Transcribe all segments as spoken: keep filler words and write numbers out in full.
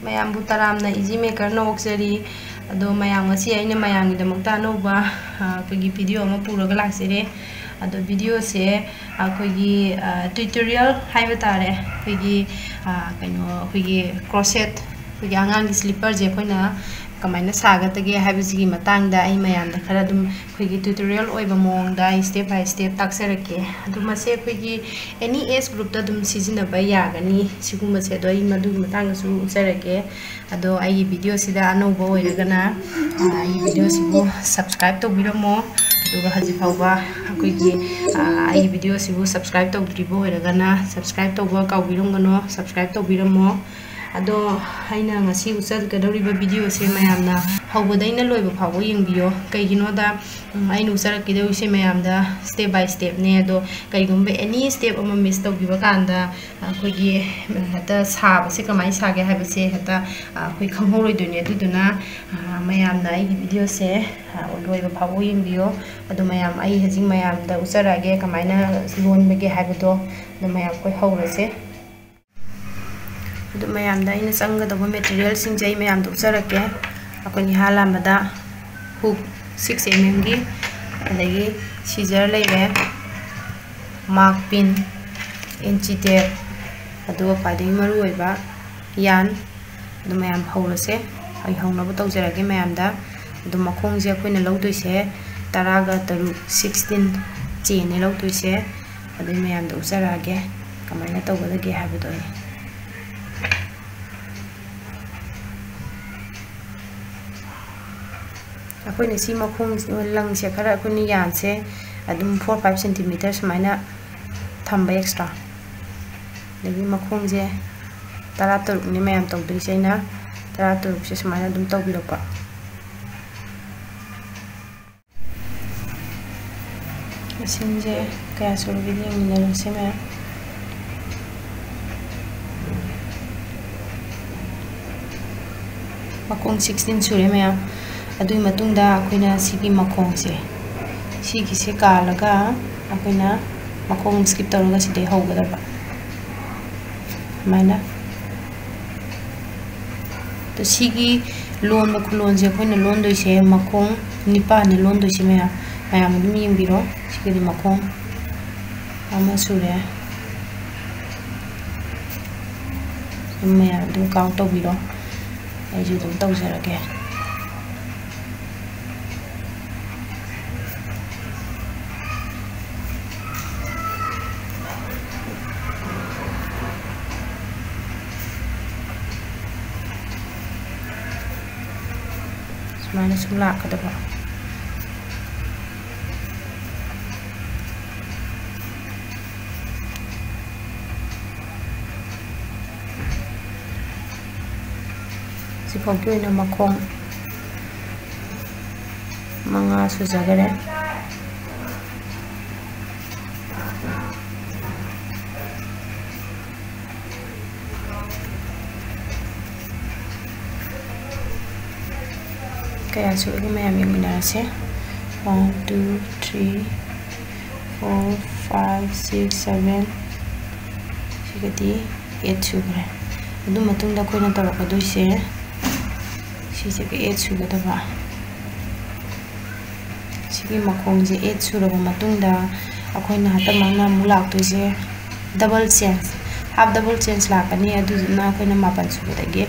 ꯃꯌꯥꯝꯕꯨ ꯇꯔꯥꯝꯅ ꯏꯖꯤ ꯃꯦꯀꯔꯅ ꯑꯣꯛꯆꯔꯤ꯫ ꯑꯗꯣ ꯃꯌꯥꯝ, ꯉꯁꯤ ꯑꯩꯅ ꯃꯌꯥꯝꯒꯤꯗꯃꯛꯇ ꯑꯅꯧꯕ, ꯑ, ꯑꯩꯈꯣꯏꯒꯤ ꯚꯤꯗꯤꯑꯣ ꯑꯃ ꯄꯨꯔꯒ ꯂꯥꯛꯆꯔꯦ꯫ ꯑꯗꯣ ꯚꯤꯗꯤꯑꯣꯁꯦ ꯑꯩꯈꯣꯏꯒꯤ, ꯑ, ꯇ꯭ꯌꯨꯇꯣꯔꯤꯌꯦꯜ ꯍꯥꯏꯕ ꯇꯥꯔꯦ꯫ ꯑꯩꯈꯣꯏꯒꯤ, ꯑ, ꯀꯩꯅꯣ, ꯑꯩꯈꯣꯏꯒꯤ ꯀ꯭ꯔꯣꯁꯦꯠ, ꯑꯩꯈꯣꯏꯒꯤ ꯑꯉꯥꯡꯒꯤ ꯁ꯭ꯂꯤꯞꯄꯔꯁꯦ ꯑꯩꯈꯣꯏꯅ ꯀꯃꯥꯏꯅ ꯁꯥꯒꯗꯒꯦ ꯍꯥꯏꯕꯁꯤꯒꯤ ꯃꯇꯥꯡꯗ ꯑꯩ ꯃꯌꯥꯝꯗ ꯈꯔ ꯑꯗꯨꯝ ꯑꯩꯈꯣꯏꯒꯤ ꯇ꯭ꯌꯨꯇꯣꯔꯤꯌꯦꯜ ꯑꯣꯏꯕ ꯃꯑꯣꯡꯗ ꯑꯩ step by step ꯇꯥꯛꯆꯔꯛꯀꯦ꯫ ꯑꯗꯨ ꯃꯁꯦ ꯑꯩꯈꯣꯏꯒꯤ any age groupꯇ ꯑꯗꯨꯝ ꯁꯤꯖꯤꯟꯅꯕ ꯌꯥꯒꯅꯤ ꯁꯤꯒꯨꯝꯕꯁꯦ꯫ ꯑꯗꯣ ꯑꯩ ꯃꯗꯨꯒꯤ ꯃꯇꯥꯡꯗꯁꯨ ꯎꯠꯆꯔꯛꯀꯦ꯫ ꯑꯗꯣ ꯑꯩꯒꯤ ꯚꯤꯗꯤꯑꯣꯁꯤꯗ ꯑꯅꯧꯕ ꯑꯣꯏꯔꯒꯅ, ꯑ, ꯑꯩꯒꯤ ꯚꯤꯗꯤꯑꯣꯁꯤꯕꯨ subscribe ꯇꯧꯕꯤꯔꯝꯃꯣ꯫ ꯑꯗꯨꯒ ꯍꯧꯖꯤꯛ ꯐꯥꯎꯕ ꯑꯩꯈꯣꯏꯒꯤ, ꯑ, ꯑꯩꯒꯤ ꯚꯤꯗꯤꯑꯣꯁꯤꯕꯨ subscribe ꯇꯧꯗ꯭ꯔꯤꯕ ꯑꯣꯏꯔꯒꯅ subscribe ꯇꯧꯕ ꯀꯥꯎꯕꯤꯔꯝꯒꯅꯣ, subscribe ꯇꯧꯕꯤꯔꯝꯃꯣ꯫ ꯑꯗꯣ ꯑꯩꯅ ꯉꯁꯤ ꯎꯠꯆꯒꯗꯧꯔꯤꯕ ꯚꯤꯗꯤꯑꯣꯁꯦ ꯃꯌꯥꯝꯅ ꯍꯧꯕꯗꯩꯅ ꯂꯣꯏꯕ ꯐꯥꯎꯕ ꯌꯦꯡꯕꯤꯌꯣ꯫ ꯀꯩꯒꯤꯅꯣꯗ, ꯎꯝ, ꯑꯩꯅ ꯎꯠꯆꯔꯛꯀꯗꯧꯔꯤꯁꯦ ꯃꯌꯥꯝꯗ step by stepꯅꯦ꯫ ꯑꯗꯣ ꯀꯔꯤꯒꯨꯝꯕ any step ꯑꯃ miss ꯇꯧꯈꯤꯕ ꯀꯥꯟꯗ ꯑꯩꯈꯣꯏꯒꯤ, ꯎꯝ, ꯍꯦꯛꯇ ꯁꯥꯕꯁꯦ ꯀꯃꯥꯏꯅ ꯁꯥꯒꯦ ꯍꯥꯏꯕꯁꯦ ꯍꯦꯛꯇ, ꯑ, ꯑꯩꯈꯣꯏ ꯈꯪꯍꯧꯔꯣꯏꯗꯣꯏꯅꯦ꯫ ꯑꯗꯨꯗꯨꯅ, ꯑ, ꯃꯌꯥꯝꯅ ꯑꯩꯒꯤ ꯚꯤꯗꯤꯑꯣꯁꯦ, ꯑ, ꯂꯣꯏꯕ ꯐꯥꯎꯕ ꯌꯦꯡꯕꯤꯌꯣ꯫ ꯑꯗꯣ ꯃꯌꯥꯝ, ꯑꯩ ꯍꯧꯖꯤꯛ ꯃꯌꯥꯝꯗ ꯎꯠꯆꯔꯛꯑꯒꯦ ꯀꯃꯥꯏꯅ ꯂꯣꯟꯕꯒꯦ ꯍꯥꯏꯕꯗꯣ꯫ ꯑꯗꯣ ꯃꯌꯥꯝ ꯑꯩꯈꯣꯏ ꯍꯧꯔꯁꯦ꯫ ꯑꯗꯨ ꯃꯌꯥꯝꯗ ꯑꯩꯅ ꯆꯪꯒꯗꯧꯕ ꯃꯦꯇꯔꯤꯌꯦꯜꯁꯤꯡꯁꯦ ꯑꯩ ꯃꯌꯥꯝꯗ ꯎꯠꯆꯔꯛꯀꯦ꯫ ꯑꯩꯈꯣꯏꯅ ꯏꯍꯥꯟ ꯍꯥꯟꯕꯗ hook six M Mꯒꯤ, ꯑꯗꯒꯤ scissor ꯂꯩꯔꯦ, mark pin, inchi tape, ꯑꯗꯨꯒ ꯈ꯭ꯋꯥꯏꯗꯒꯤ ꯃꯔꯨꯑꯣꯏꯕ yarn꯫ ꯑꯗꯨ ꯃꯌꯥꯝ ꯍꯧꯔꯁꯦ꯫ ꯑꯩ ꯍꯧꯅꯕ ꯇꯧꯖꯔꯒꯦ ꯃꯌꯥꯝꯗ꯫ ꯑꯗꯨ ꯃꯈꯣꯡꯁꯦ ꯑꯩꯈꯣꯏꯅ ꯂꯧꯗꯣꯏꯁꯦ ꯇꯔꯥꯒ ꯇꯔꯨꯛ, sixteen ꯆꯦꯅꯦ ꯂꯧꯗꯣꯏꯁꯦ꯫ ꯑꯗꯨ ꯃꯌꯥꯝꯗ ꯎꯠꯆꯔꯛꯑꯒꯦ ꯀꯃꯥꯏꯅ ꯇꯧꯒꯗꯒꯦ ꯍꯥꯏꯕꯗꯣ ꯑꯩ꯫ ꯑꯩꯈꯣꯏꯅ ꯁꯤ ꯃꯈꯣꯡ ꯂꯪꯁꯦ ꯈꯔ ꯑꯩꯈꯣꯏꯅ yarnꯁꯦ ꯑꯗꯨꯝ four five centimeter ꯁꯨꯃꯥꯏꯅ ꯊꯝꯕ extra꯫ ꯑꯗꯒꯤ ꯃꯈꯣꯡꯁꯦ ꯇꯔꯥꯇꯔꯨꯛꯅꯤ ꯃꯌꯥꯝ ꯇꯧꯗꯣꯏꯁꯦ, ꯑꯩꯅ ꯇꯔꯥꯇꯔꯨꯛꯁꯦ ꯁꯨꯃꯥꯏꯅ ꯑꯗꯨꯝ ꯇꯧꯕꯤꯔꯛꯄ꯫ ꯃꯁꯤꯡꯁꯦ ꯀꯌꯥ ꯁꯨꯔꯒꯦ ꯌꯦꯡꯃꯤꯟꯅꯔꯁꯦ ꯃꯌꯥꯝ꯫ ꯃꯈꯣꯡ sixteen ꯁꯨꯔꯦ ꯃꯌꯥꯝ꯫ ꯑꯗꯨꯒꯤ ꯃꯇꯨꯡꯗ ꯑꯩꯈꯣꯏꯅ ꯁꯤꯒꯤ ꯃꯈꯣꯡꯁꯦ, ꯁꯤꯒꯤꯁꯦ ꯀꯥꯜꯂꯒ ꯑꯩꯈꯣꯏꯅ ꯃꯈꯣꯡ skip ꯇꯧꯔꯒ ꯁꯤꯗꯩ ꯍꯧꯒꯗꯕ꯫ ꯁꯨꯃꯥꯏꯅ꯫ ꯁꯤꯒꯤ ꯂꯣꯟꯕ ꯈꯨꯂꯣꯟꯁꯦ ꯑꯩꯈꯣꯏꯅ ꯂꯣꯟꯗꯣꯏꯁꯦ ꯃꯈꯣꯡ ꯅꯤꯄꯥꯟꯅꯤ ꯂꯣꯟꯗꯣꯏꯁꯦ ꯃꯌꯥꯝ꯫ ꯃꯌꯥꯝ ꯑꯗꯨꯝ ꯌꯦꯡꯕꯤꯔꯣ꯫ ꯁꯤꯒꯗꯤ ꯃꯈꯣꯡ ꯑꯃ ꯁꯨꯔꯦ꯫ ꯑꯗꯨꯝ ꯃꯌꯥꯝ ꯑꯗꯨꯝ count ꯇꯧꯕꯤꯔꯣ꯫ ꯑꯩꯁꯨ ꯑꯗꯨꯝ ꯇꯧꯖꯔꯒꯦ꯫ ꯁꯨꯃꯥꯏꯅ ꯁꯨꯝ ꯂꯥꯛꯀꯗꯕ꯫ ꯁꯤꯐꯥꯎꯒꯤ ꯑꯣꯏꯅ ꯃꯈꯣꯡ ꯃꯉꯥ ꯁꯨꯖꯈꯔꯦ꯫ ꯀꯌꯥ ꯁꯨꯔꯒꯦ ꯃꯌꯥꯝ ꯌꯦꯡꯃꯤꯟꯅꯔꯁꯦ꯫ One, two, three, four, five, six, seven, ꯁꯤꯒꯗꯤ eight ꯁꯨꯈ꯭ꯔꯦ꯫ ꯑꯗꯨ ꯃꯇꯨꯡꯗ ꯑꯩꯈꯣꯏꯅ ꯇꯧꯔꯛꯀꯗꯣꯏꯁꯦ ꯁꯤꯁꯤꯒ eight ꯁꯨꯒꯗꯕ꯫ ꯁꯤꯒꯤ ꯃꯈꯣꯡꯁꯦ eight ꯁꯨꯔꯕ ꯃꯇꯨꯡꯗ ꯑꯩꯈꯣꯏꯅ ꯍꯟꯗꯛꯃꯛꯅ ꯑꯃꯨꯛ ꯂꯥꯛꯇꯣꯏꯁꯦ double chain, half double chain ꯂꯥꯛꯀꯅꯤ꯫ ꯑꯗꯨꯗꯨꯅ ꯑꯩꯈꯣꯏꯅ ꯃꯥꯄꯟ ꯁꯨꯕꯗꯒꯤ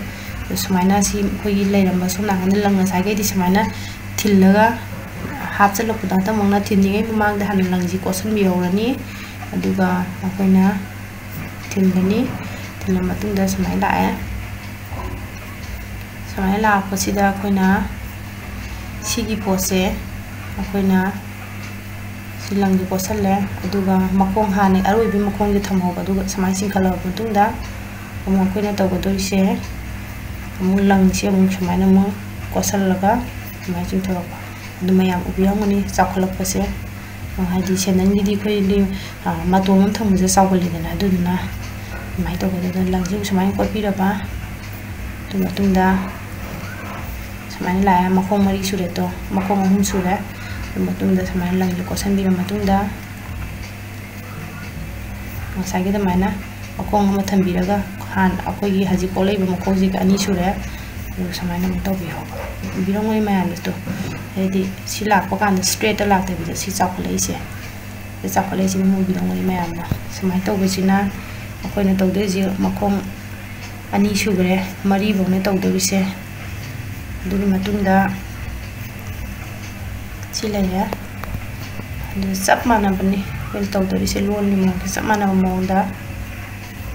ꯑꯗꯨ ꯁꯨꯃꯥꯏꯅ ꯁꯤ ꯑꯩꯈꯣꯏꯒꯤ ꯂꯩꯔꯝꯕ ꯁꯣꯝ ꯅꯥꯀꯟꯗ ꯂꯪ ꯉꯁꯥꯏꯈꯩꯗꯤ ꯁꯨꯃꯥꯏꯅ ꯊꯤꯜꯂꯒ ꯍꯥꯞꯆꯤꯜꯂꯛꯄꯗ ꯍꯟꯗꯛꯃꯛꯅ ꯊꯤꯟꯗ꯭ꯔꯤꯉꯩ ꯃꯃꯥꯡꯗ ꯍꯥꯟꯅ ꯂꯪꯁꯤ ꯀꯣꯠꯁꯤꯟꯕꯤꯍꯧꯔꯅꯤ꯫ ꯑꯗꯨꯒ ꯑꯩꯈꯣꯏꯅ ꯊꯤꯟꯒꯅꯤ꯫ ꯊꯤꯜꯂ ꯃꯇꯨꯡꯗ ꯁꯨꯃꯥꯏꯅ ꯂꯥꯛꯑꯦ꯫ ꯁꯨꯃꯥꯏꯅ ꯂꯥꯛꯄꯁꯤꯗ ꯑꯩꯈꯣꯏꯅ ꯁꯤꯒꯤ ꯄꯣꯠꯁꯦ ꯑꯩꯈꯣꯏꯅ ꯁꯤ ꯂꯪꯁꯦ ꯀꯣꯠꯁꯜꯂꯦ꯫ ꯑꯗꯨꯒ ꯃꯈꯣꯡ ꯍꯥꯟꯅ ꯑꯔꯣꯏꯕꯒꯤ ꯃꯈꯣꯡꯁꯦ ꯊꯝꯍꯧꯕ, ꯑꯗꯨꯒ ꯁꯨꯃꯥꯏꯅ ꯆꯤꯡꯈꯠꯂꯕ ꯃꯇꯨꯡꯗ ꯑꯃꯨꯛ ꯑꯩꯈꯣꯏꯅ ꯇꯧꯒꯗꯣꯏꯁꯦ ꯑꯃꯨꯛ ꯂꯪꯁꯦ ꯑꯃꯨꯛ ꯁꯨꯃꯥꯏꯅ ꯑꯃꯨꯛ ꯀꯣꯠꯁꯜꯂꯒ ꯁꯨꯃꯥꯏꯅ ꯆꯤꯡꯊꯣꯔꯛꯄ꯫ ꯑꯗꯨ ꯃꯌꯥꯝ ꯎꯕꯤꯔꯝꯒꯅꯤ ꯆꯥꯎꯈꯠꯂꯛꯄꯁꯦ꯫ ꯑ, ꯍꯥꯏꯗꯤ ꯁꯦꯟꯗꯜꯒꯤꯗꯤ ꯑꯩꯈꯣꯏꯗꯤ, ꯑ, ꯃꯇꯣꯟ ꯑꯃ ꯊꯝꯕꯁꯦ ꯆꯥꯎꯒꯜꯂꯤꯗꯅ, ꯑꯗꯨꯗꯨꯅ ꯑꯗꯨꯃꯥꯏꯅ ꯇꯧꯕꯗꯨꯗ ꯂꯪꯁꯦ ꯁꯨꯃꯥꯏꯅ ꯀꯣꯠꯄꯤꯔꯕ꯫ ꯑꯗꯨ ꯃꯇꯨꯡꯗ ꯁꯨꯃꯥꯏꯅ ꯂꯥꯛꯑꯦ, ꯃꯈꯣꯡ ꯃꯔꯤ ꯁꯨꯔꯦ꯫ ꯇꯣ, ꯃꯈꯣꯡ ꯑꯍꯨꯝ ꯁꯨꯔꯦ꯫ ꯑꯗꯨ ꯃꯇꯨꯡꯗ ꯁꯨꯃꯥꯏꯅ ꯂꯪꯁꯦ ꯀꯣꯠꯁꯟꯕꯤꯔ ꯃꯇꯨꯡꯗ ꯉꯁꯥꯏꯒꯤ ꯑꯗꯨꯃꯥꯏꯅ ꯃꯈꯣꯡ ꯑꯃ ꯊꯝꯕꯤꯔꯒ ꯍꯥꯟꯅ ꯑꯩꯈꯣꯏꯒꯤ ꯍꯧꯖꯤꯛ ꯀꯣꯠꯂꯛꯏꯕ ꯃꯈꯣꯡꯁꯤꯒ ꯑꯅꯤ ꯁꯨꯔꯦ꯫ ꯁꯨꯃꯥꯏꯅ ꯑꯃꯨꯛ ꯇꯧꯕꯤꯍꯧꯕ꯫ ꯎꯕꯤꯔꯝꯒꯅꯤ ꯃꯌꯥꯝꯅꯁꯨ, ꯍꯥꯏꯗꯤ ꯁꯤ ꯂꯥꯛꯄ ꯀꯥꯟꯗ straight ꯇ ꯂꯥꯛꯇꯕꯤꯗ ꯁꯤ ꯆꯥꯎꯈꯠꯂꯛꯏꯁꯦ, ꯁꯤ ꯆꯥꯎꯈꯠꯂꯛꯏꯁꯤꯅ ꯑꯃꯨꯛ ꯎꯕꯤꯔꯝꯒꯅꯤ ꯃꯌꯥꯝꯅ꯫ ꯁꯨꯃꯥꯏꯅ ꯇꯧꯕꯁꯤꯅ ꯑꯩꯈꯣꯏꯅ ꯇꯧꯗꯣꯏꯁꯦ ꯃꯈꯣꯡ ꯑꯅꯤ ꯁꯨꯈ꯭ꯔꯦ, ꯃꯔꯤꯐꯧꯅꯦ ꯇꯧꯗꯣꯔꯤꯁꯦ꯫ ꯑꯗꯨꯒꯤ ꯃꯇꯨꯡꯗ ꯁꯤ ꯂꯩꯔꯦ꯫ ꯑꯗꯨ ꯆꯞ ꯃꯥꯟꯅꯕꯅꯤ ꯑꯩꯈꯣꯏꯅ ꯇꯧꯗꯣꯔꯤꯁꯦ, ꯂꯣꯟꯒꯤ ꯃꯑꯣꯡꯁꯦ ꯆꯞ ꯃꯥꯟꯅꯕ ꯃꯑꯣꯡꯗ꯫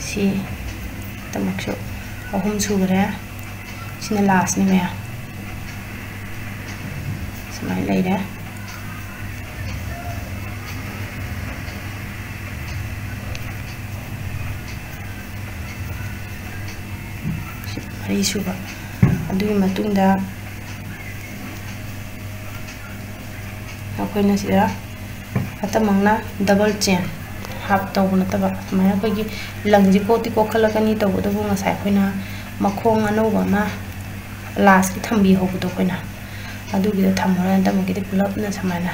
ꯁꯤ ꯇꯃꯛꯁꯨ ꯑꯍꯨꯝ ꯁꯨꯈ꯭ꯔꯦ꯫ ꯁꯤꯅ last ꯅꯤ ꯃꯌꯥꯝ꯫ ꯁꯨꯃꯥꯏꯅ ꯂꯩꯔꯦ꯫ ꯁꯤ ꯃꯔꯤ ꯁꯨꯕ꯫ ꯑꯗꯨꯒꯤ ꯃꯇꯨꯡꯗ ꯑꯩꯈꯣꯏꯅ ꯁꯤꯗ ꯑꯇꯃꯛꯅ double chain half ꯇꯧꯕ ꯅꯠꯇꯕ, ꯁꯨꯃꯥꯏꯅ ꯑꯩꯈꯣꯏꯒꯤ ꯂꯪꯁꯤ ꯀꯣꯛꯇꯤ ꯀꯣꯛꯈꯠꯂꯛꯀꯅꯤ, ꯇꯧꯕꯇꯕꯨ ꯉꯁꯥꯏ ꯑꯩꯈꯣꯏꯅ ꯃꯈꯣꯡ ꯑꯅꯧꯕ ꯑꯃ last ꯀꯤ ꯊꯝꯕꯤꯍꯧꯕꯗꯣ ꯑꯩꯈꯣꯏꯅ, ꯑꯗꯨꯒꯤꯗꯣ ꯊꯝꯃꯔꯣꯏ꯫ ꯍꯟꯗꯛꯃꯛꯀꯤꯗꯤ ꯄꯨꯂꯞꯅ ꯁꯨꯃꯥꯏꯅ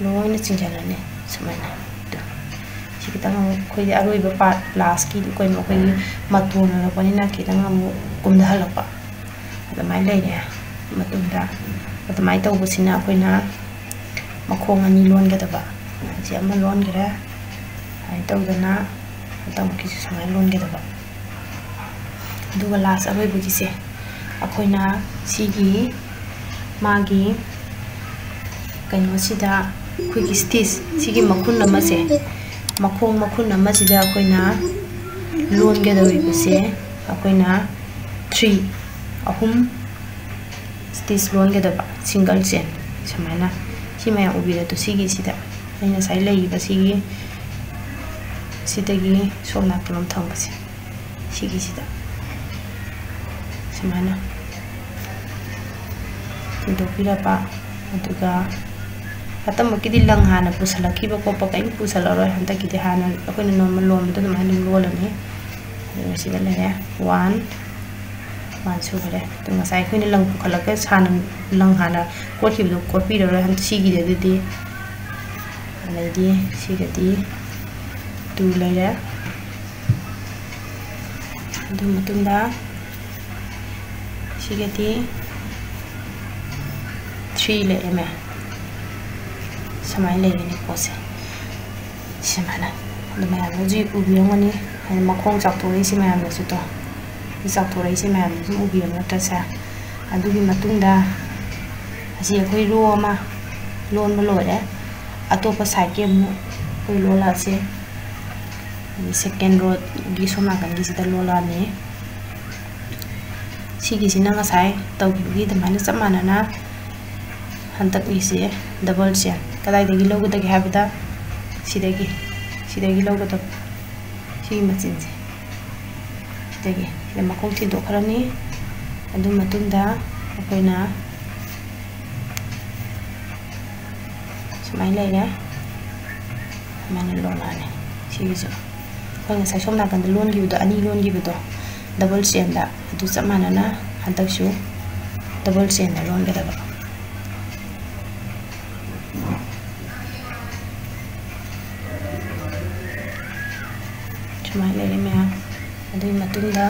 ꯂꯣꯏꯅ ꯆꯤꯡꯁꯤꯜꯂꯅꯤ꯫ ꯁꯨꯃꯥꯏꯅ ꯑꯗꯨ ꯁꯤ ꯈꯤꯇꯪ ꯑꯃꯨꯛ ꯑꯩꯈꯣꯏꯒꯤ ꯑꯔꯣꯏꯕ part last ꯀꯤ ꯀꯩꯅꯣ ꯑꯩꯈꯣꯏꯒꯤ ꯃꯇꯣꯟ ꯑꯣꯏꯔꯛꯄꯅꯤꯅ ꯈꯤꯇꯪ ꯑꯃꯨꯛ ꯀꯨꯝꯊꯍꯜꯂꯛꯄ꯫ ꯑꯗꯨꯃꯥꯏꯅ ꯂꯩꯔꯦ꯫ ꯃꯇꯨꯡꯗ ꯑꯗꯨꯃꯥꯏꯅ ꯇꯧꯕꯁꯤꯅ ꯑꯩꯈꯣꯏꯅ ꯃꯈꯣꯡ ꯑꯅꯤ ꯂꯣꯟꯒꯗꯕ꯫ ꯑꯁꯤ ꯑꯃ ꯂꯣꯟꯈ꯭ꯔꯦ꯫ ꯑꯗꯨꯃꯥꯏꯅ ꯇꯧꯗꯅ ꯍꯟꯗꯛꯃꯛꯀꯤꯁꯨ ꯁꯨꯃꯥꯏꯅ ꯂꯣꯟꯒꯗꯕ꯫ ꯑꯗꯨꯒ last ꯑꯔꯣꯏꯕꯒꯤꯁꯦ ꯑꯩꯈꯣꯏꯅ ꯁꯤꯒꯤ ꯃꯥꯒꯤ ꯀꯩꯅꯣꯁꯤꯗ ꯑꯩꯈꯣꯏꯒꯤ stitch ꯁꯤꯒꯤ ꯃꯈꯨꯟ ꯑꯃꯁꯦ, ꯃꯈꯣꯡ ꯃꯈꯨꯟ ꯑꯃꯁꯤꯗ ꯑꯩꯈꯣꯏꯅ ꯂꯣꯟꯒꯗꯧꯔꯤꯕꯁꯦ ꯑꯩꯈꯣꯏꯅ three, ꯑꯍꯨꯝ stitch ꯂꯣꯟꯒꯗꯕ single chain ꯁꯨꯃꯥꯏꯅ꯫ ꯁꯤ ꯃꯌꯥꯝ ꯎꯕꯤꯔꯗꯣ, ꯁꯤꯒꯤꯁꯤꯗ ꯑꯩ ꯉꯁꯥꯏ ꯂꯩꯔꯤꯕ ꯁꯤꯒꯤ ꯁꯤꯗꯒꯤ ꯁꯣꯝ ꯅꯥꯀꯜꯂꯣꯝ ꯊꯪꯕꯁꯦ, ꯁꯤꯒꯤꯁꯤꯗ ꯁꯨꯃꯥꯏꯅ ꯍꯨꯟꯗꯣꯛꯄꯤꯔꯕ꯫ ꯑꯗꯨꯒ ꯑꯇꯝꯕꯒꯤꯗꯤ ꯂꯪ ꯍꯥꯟꯅ ꯄꯨꯁꯜꯂꯛꯈꯤꯕ ꯈꯣꯠꯄ ꯀꯔꯤꯝ ꯄꯨꯁꯜꯂꯔꯣꯏ꯫ ꯍꯟꯗꯛꯀꯤꯗꯤ ꯍꯥꯟꯅ ꯑꯩꯈꯣꯏꯅ normal ꯂꯣꯟꯕꯗꯣ ꯑꯗꯨꯃꯥꯏꯅ ꯑꯗꯨꯝ ꯂꯣꯜꯂꯅꯤ꯫ ꯑꯗꯨꯒ ꯁꯤꯗ ꯂꯩꯔꯦ, one, one ꯁꯨꯈ꯭ꯔꯦ꯫ ꯑꯗꯨ ꯉꯁꯥꯏ ꯑꯩꯈꯣꯏꯅ ꯂꯪ ꯄꯨꯈꯠꯂꯒ ꯁꯥꯅ ꯂꯪ ꯍꯥꯟꯅ ꯀꯣꯠꯈꯤꯕꯗꯣ ꯀꯣꯠꯄꯤꯔꯔꯣꯏ꯫ ꯍꯟꯗꯛ ꯁꯤꯒꯤꯗꯗꯤ, ꯑꯗꯩꯗꯤ ꯁꯤꯒꯗꯤ two ꯂꯩꯔꯦ꯫ ꯑꯗꯨ ꯃꯇꯨꯡꯗ ꯁꯤꯒꯗꯤ three ꯂꯩꯔꯦ ꯃꯌꯥꯝ꯫ ꯁꯨꯃꯥꯏꯅ ꯂꯩꯒꯅꯤ ꯄꯣꯠꯁꯦ꯫ ꯁꯨꯃꯥꯏꯅ꯫ ꯑꯗꯨ ꯃꯌꯥꯝꯅ ꯍꯧꯖꯤꯛ ꯎꯕꯤꯔꯝꯒꯅꯤ, ꯍꯥꯏꯗꯤ ꯃꯈꯣꯡ ꯆꯥꯎꯊꯣꯔꯛꯏꯁꯦ ꯃꯌꯥꯝꯅꯁꯨ ꯇꯣ꯫ ꯁꯤ ꯆꯥꯎꯊꯣꯔꯛꯏꯁꯦ ꯃꯌꯥꯝꯅ ꯑꯗꯨꯝ ꯎꯕꯤꯔꯕ ꯅꯠꯇ꯭ꯔꯁꯦ? ꯑꯗꯨꯒꯤ ꯃꯇꯨꯡꯗ ꯑꯁꯤ ꯑꯩꯈꯣꯏ row ꯑꯃ ꯂꯣꯟꯕ ꯂꯣꯏꯔꯦ꯫ ꯑꯇꯣꯞꯄ sideꯀꯤ ꯑꯃꯨꯛ ꯑꯩꯈꯣꯏ ꯂꯣꯜꯂꯛꯑꯁꯦ꯫ Second rowꯒꯤ ꯁꯣꯝ ꯅꯥꯀꯟꯒꯤꯁꯤꯗ ꯂꯣꯜꯂꯛꯑꯅꯤ꯫ ꯁꯤꯒꯤꯁꯤꯅ ꯉꯁꯥꯏ ꯇꯧꯈꯤꯕꯒꯤ ꯑꯗꯨꯃꯥꯏꯅ ꯆꯞ ꯃꯥꯟꯅꯅ ꯍꯟꯗꯛꯀꯤꯁꯦ double chain꯫ ꯀꯗꯥꯏꯗꯒꯤ ꯂꯧꯒꯗꯒꯦ ꯍꯥꯏꯕꯗ ꯁꯤꯗꯒꯤ, ꯁꯤꯗꯒꯤ ꯂꯧꯒꯗꯕ꯫ ꯁꯤꯒꯤ ꯃꯆꯤꯟꯁꯦ ꯁꯤꯗꯒꯤ, ꯁꯤꯗ ꯃꯈꯣꯡ ꯊꯤꯟꯗꯣꯛꯈ꯭ꯔꯅꯤ꯫ ꯑꯗꯨ ꯃꯇꯨꯡꯗ ꯑꯩꯈꯣꯏꯅ ꯁꯨꯃꯥꯏꯅ ꯂꯩꯔꯦ꯫ ꯁꯨꯃꯥꯏꯅ ꯂꯣꯜꯂꯛꯑꯅꯤ꯫ ꯁꯤꯒꯤꯁꯨ ꯑꯩꯈꯣꯏ ꯉꯁꯥꯏ ꯁꯣꯝ ꯅꯥꯀꯟꯗ ꯂꯣꯟꯈꯤꯕꯗꯣ, ꯑꯅꯤ ꯂꯣꯟꯈꯤꯕꯗꯣ double chainꯗ, ꯑꯗꯨ ꯆꯞ ꯃꯥꯟꯅꯅ ꯍꯟꯗꯛꯁꯨ double chainꯗ ꯂꯣꯟꯒꯗꯕ꯫ ꯁꯨꯃꯥꯏꯅ ꯂꯩꯔꯦ ꯃꯌꯥꯝ꯫ ꯑꯗꯨꯒꯤ ꯃꯇꯨꯡꯗ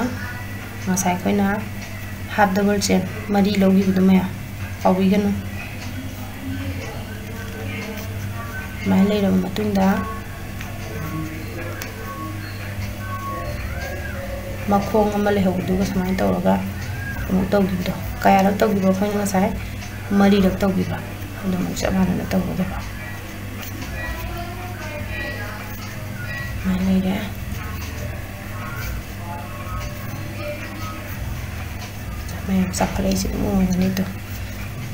ꯉꯁꯥꯏ ꯑꯩꯈꯣꯏꯅ half double chain ꯃꯔꯤ ꯂꯧꯈꯤꯕꯗꯣ ꯃꯌꯥꯝ, ꯀꯥꯎꯕꯤꯒꯅꯨ꯫ ꯁꯨꯃꯥꯏꯅ ꯂꯩꯔꯕ ꯃꯇꯨꯡꯗ ꯃꯈꯣꯡ ꯑꯃ ꯂꯩꯍꯧꯕꯗꯨꯒ ꯁꯨꯃꯥꯏꯅ ꯇꯧꯔꯒ ꯑꯃꯨꯛ ꯇꯧꯈꯤꯕꯗꯣ꯫ ꯀꯌꯥꯔꯛ ꯇꯧꯈꯤꯕ? ꯑꯩꯈꯣꯏꯅ ꯉꯁꯥꯏ ꯃꯔꯤꯔꯛ ꯇꯧꯈꯤꯕ꯫ ꯑꯗꯨ ꯑꯃꯨꯛ ꯆꯞ ꯃꯥꯟꯅꯅ ꯇꯧꯒꯗꯕ꯫ ꯁꯨꯃꯥꯏꯅ ꯂꯩꯔꯦ꯫ ꯃꯌꯥꯝ ꯆꯥꯎꯈꯠꯂꯛꯏꯁꯦ ꯑꯗꯨꯝ ꯎꯔꯝꯒꯅꯤꯗꯣ꯫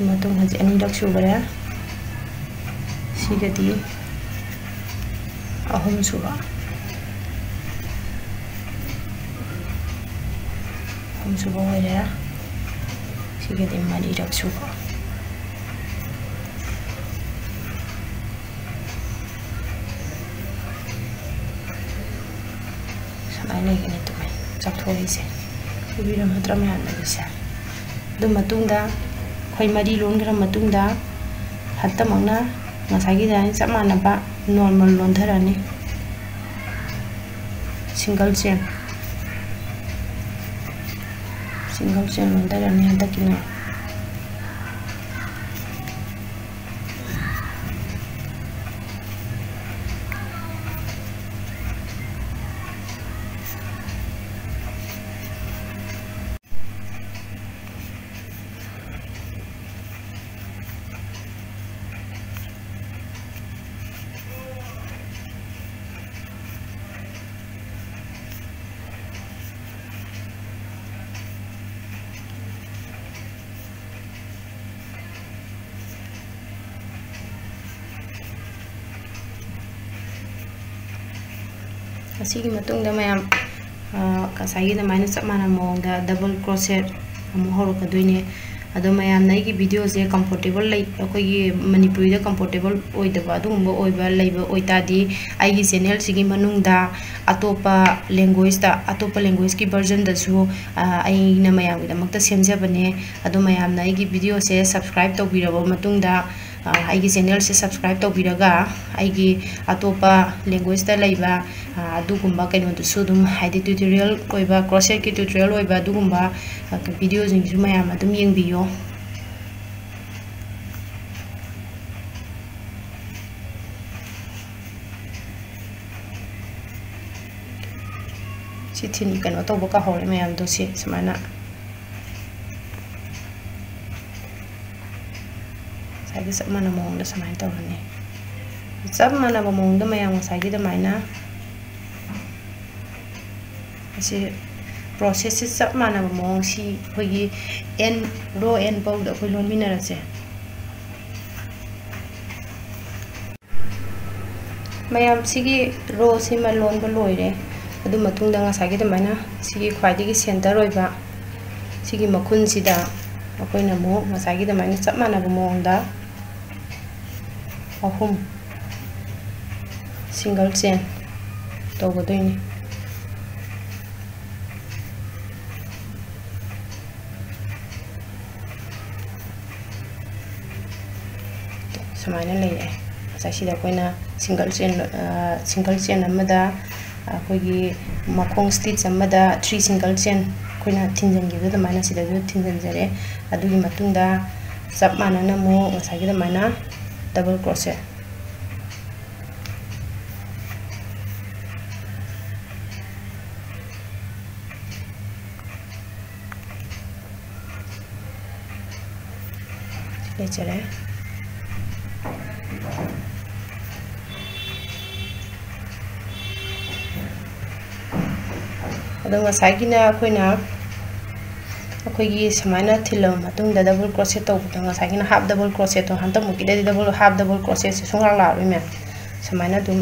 ꯃꯇꯨꯡ ꯍꯧꯖꯤꯛ ꯑꯅꯤꯔꯛ ꯁꯨꯈꯔꯦ꯫ ꯁꯤꯒꯗꯤ ꯑꯍꯨꯝ ꯁꯨꯕ꯫ ꯑꯍꯨꯝ ꯁꯨꯕ ꯑꯣꯏꯔꯦ꯫ ꯁꯤꯒꯗꯤ ꯃꯔꯤꯔꯛ ꯁꯨꯕ꯫ ꯁꯨꯃꯥꯏꯅ ꯂꯩꯒꯅꯤ ꯑꯗꯨꯃꯥꯏꯅ ꯆꯥꯎꯊꯣꯛꯏꯁꯦ꯫ ꯎꯕꯤꯔꯝꯒꯗ꯭ꯔꯥ ꯃꯌꯥꯝꯅ ꯑꯗꯨꯁꯦ? ꯑꯗꯨ ꯃꯇꯨꯡꯗ ꯑꯩꯈꯣꯏ ꯃꯔꯤ ꯂꯣꯟꯈ꯭ꯔ ꯃꯇꯨꯡꯗ ꯍꯟꯇꯃꯛꯅ ꯉꯁꯥꯏꯒꯤ design ꯆꯞ ꯃꯥꯟꯅꯕ normal ꯂꯣꯟꯊꯔꯅꯤ꯫ Single chain꯫ Single chain ꯂꯣꯟꯊꯔꯅꯤ ꯍꯟꯗꯛꯀꯤꯅ꯫ ꯑꯁꯤꯒꯤ ꯃꯇꯨꯡꯗ ꯃꯌꯥꯝ, ꯑ, ꯉꯁꯥꯏꯒꯤ ꯑꯗꯨꯃꯥꯏꯅ ꯆꯞ ꯃꯥꯟꯅꯕ ꯃꯑꯣꯡꯗ double crochet ꯑꯃꯨꯛ ꯍꯧꯔꯛꯀꯗꯣꯏꯅꯦ꯫ ꯑꯗꯣ ꯃꯌꯥꯝꯅ ꯑꯩꯒꯤ videoꯁꯦ comfortable ꯂꯩ-, ꯑꯩꯈꯣꯏꯒꯤ ꯃꯅꯤꯄꯨꯔꯤꯗ comfortable ꯑꯣꯏꯗꯕ ꯑꯗꯨꯒꯨꯝꯕ ꯑꯣꯏꯕ ꯂꯩꯕ ꯑꯣꯏꯇꯥꯔꯗꯤ, ꯑꯩꯒꯤ channelꯁꯤꯒꯤ ꯃꯅꯨꯡꯗ ꯑꯇꯣꯞꯄ languageet, ꯑꯇꯣꯞꯄ language໋ꯀꯤ versionꯗꯁꯨ, ꯑ, ꯑꯩꯅ ꯃꯌꯥꯝꯒꯤꯗꯃꯛꯇ ꯁꯦꯝꯖꯕꯅꯦ꯫ ꯑꯗꯣ ꯃꯌꯥꯝꯅ ꯑꯩꯒꯤ videoꯁꯦ subscribe ꯇꯧꯕꯤꯔꯕ ꯃꯇꯨꯡꯗ, ꯑ, ꯑꯩꯒꯤ channelꯁꯦ subscribe ꯇꯧꯕꯤꯔꯒ, ꯑꯩꯒꯤ ꯑꯇꯣꯞꯄ languageꯇ ꯂꯩꯕ, ꯑ, ꯑꯗꯨꯒꯨꯝꯕ ꯀꯩꯅꯣꯗꯨꯁꯨ ꯑꯗꯨꯝ, ꯍꯥꯏꯗꯤ tutorial ꯑꯣꯏꯕ, crochetꯀꯤ tutorial ꯑꯣꯏꯕ ꯑꯗꯨꯒꯨꯝꯕ, ꯑ, videoꯁꯤꯡꯁꯨ ꯃꯌꯥꯝ ꯑꯗꯨꯝ ꯌꯦꯡꯕꯤꯌꯣ꯫ ꯁꯤ ꯊꯤꯟ ꯀꯩꯅꯣ ꯇꯧꯕ ꯀꯥꯎꯍꯧꯔꯦ ꯃꯌꯥꯝꯗꯣ, ꯁꯤ ꯁꯨꯃꯥꯏꯅ꯫ ꯉꯁꯥꯏꯒꯤ ꯆꯞ ꯃꯥꯟꯅꯕ ꯃꯑꯣꯡꯗ ꯁꯨꯃꯥꯏꯅ ꯇꯧꯔꯅꯤ꯫ ꯆꯞ ꯃꯥꯟꯅꯕ ꯃꯑꯣꯡꯗ ꯃꯌꯥꯝ ꯉꯁꯥꯏꯒꯤ ꯑꯗꯨꯃꯥꯏꯅ꯫ ꯑꯁꯤ processꯁꯦ ꯆꯞ ꯃꯥꯟꯅꯕ ꯃꯑꯣꯡ, ꯁꯤ ꯑꯩꯈꯣꯏꯒꯤ end, row end ꯐꯥꯎꯗ ꯑꯩꯈꯣꯏ ꯂꯣꯟꯃꯤꯟꯅꯔꯁꯦ꯫ ꯃꯌꯥꯝ ꯁꯤꯒꯤ rowꯁꯤꯃ ꯂꯣꯟꯕ ꯂꯣꯏꯔꯦ꯫ ꯑꯗꯨ ꯃꯇꯨꯡꯗ ꯉꯁꯥꯏꯒꯤ ꯑꯗꯨꯃꯥꯏꯅ ꯁꯤꯒꯤ ꯈ꯭ꯋꯥꯏꯗꯒꯤ centre ꯑꯣꯏꯕ ꯁꯤꯒꯤ ꯃꯈꯨꯟꯁꯤꯗ ꯑꯩꯈꯣꯏꯅ ꯑꯃꯨꯛ ꯉꯁꯥꯏꯒꯤ ꯑꯗꯨꯃꯥꯏꯅ ꯆꯞ ꯃꯥꯟꯅꯕ ꯃꯑꯣꯡꯗ ꯑꯍꯨꯝ single chain ꯇꯧꯒꯗꯣꯏꯅꯤ꯫ ꯁꯨꯃꯥꯏꯅ ꯂꯩꯔꯦ꯫ ꯉꯁꯥꯏ ꯁꯤꯗ ꯑꯩꯈꯣꯏꯅ single chain, ꯑ, single chain ꯑꯃꯗ ꯑꯩꯈꯣꯏꯒꯤ ꯃꯈꯣꯡ stitch ꯑꯃꯗ three single chain ꯑꯩꯈꯣꯏꯅ ꯊꯤꯟꯖꯤꯟꯈꯤꯕꯗꯣ ꯑꯗꯨꯃꯥꯏꯅ ꯁꯤꯗꯁꯨ ꯊꯤꯟꯖꯤꯟꯖꯔꯦ꯫ ꯑꯗꯨꯒꯤ ꯃꯇꯨꯡꯗ ꯆꯞ ꯃꯥꯟꯅꯅ ꯑꯃꯨꯛ ꯉꯁꯥꯏꯒꯤ ꯑꯗꯨꯃꯥꯏꯅ double crochet ꯂꯩꯖꯔꯦ꯫ ꯑꯗꯣ ꯉꯁꯥꯏꯒꯤꯅ ꯑꯩꯈꯣꯏꯅ, ꯑꯩꯈꯣꯏꯒꯤ ꯁꯨꯃꯥꯏꯅ ꯊꯤꯜꯂꯕ ꯃꯇꯨꯡꯗ double crochet ꯇꯧꯕꯗꯣ, ꯉꯁꯥꯏꯒꯤꯅ half double crochetꯇꯣ, ꯍꯟꯗꯛꯃꯨꯛꯀꯤꯗꯗꯤ double, half double crochetꯁꯦ ꯁꯨꯡꯂꯥꯛ ꯂꯥꯛꯑꯔꯣꯏ ꯃꯌꯥꯝ꯫ ꯁꯨꯃꯥꯏꯅ ꯑꯗꯨꯝ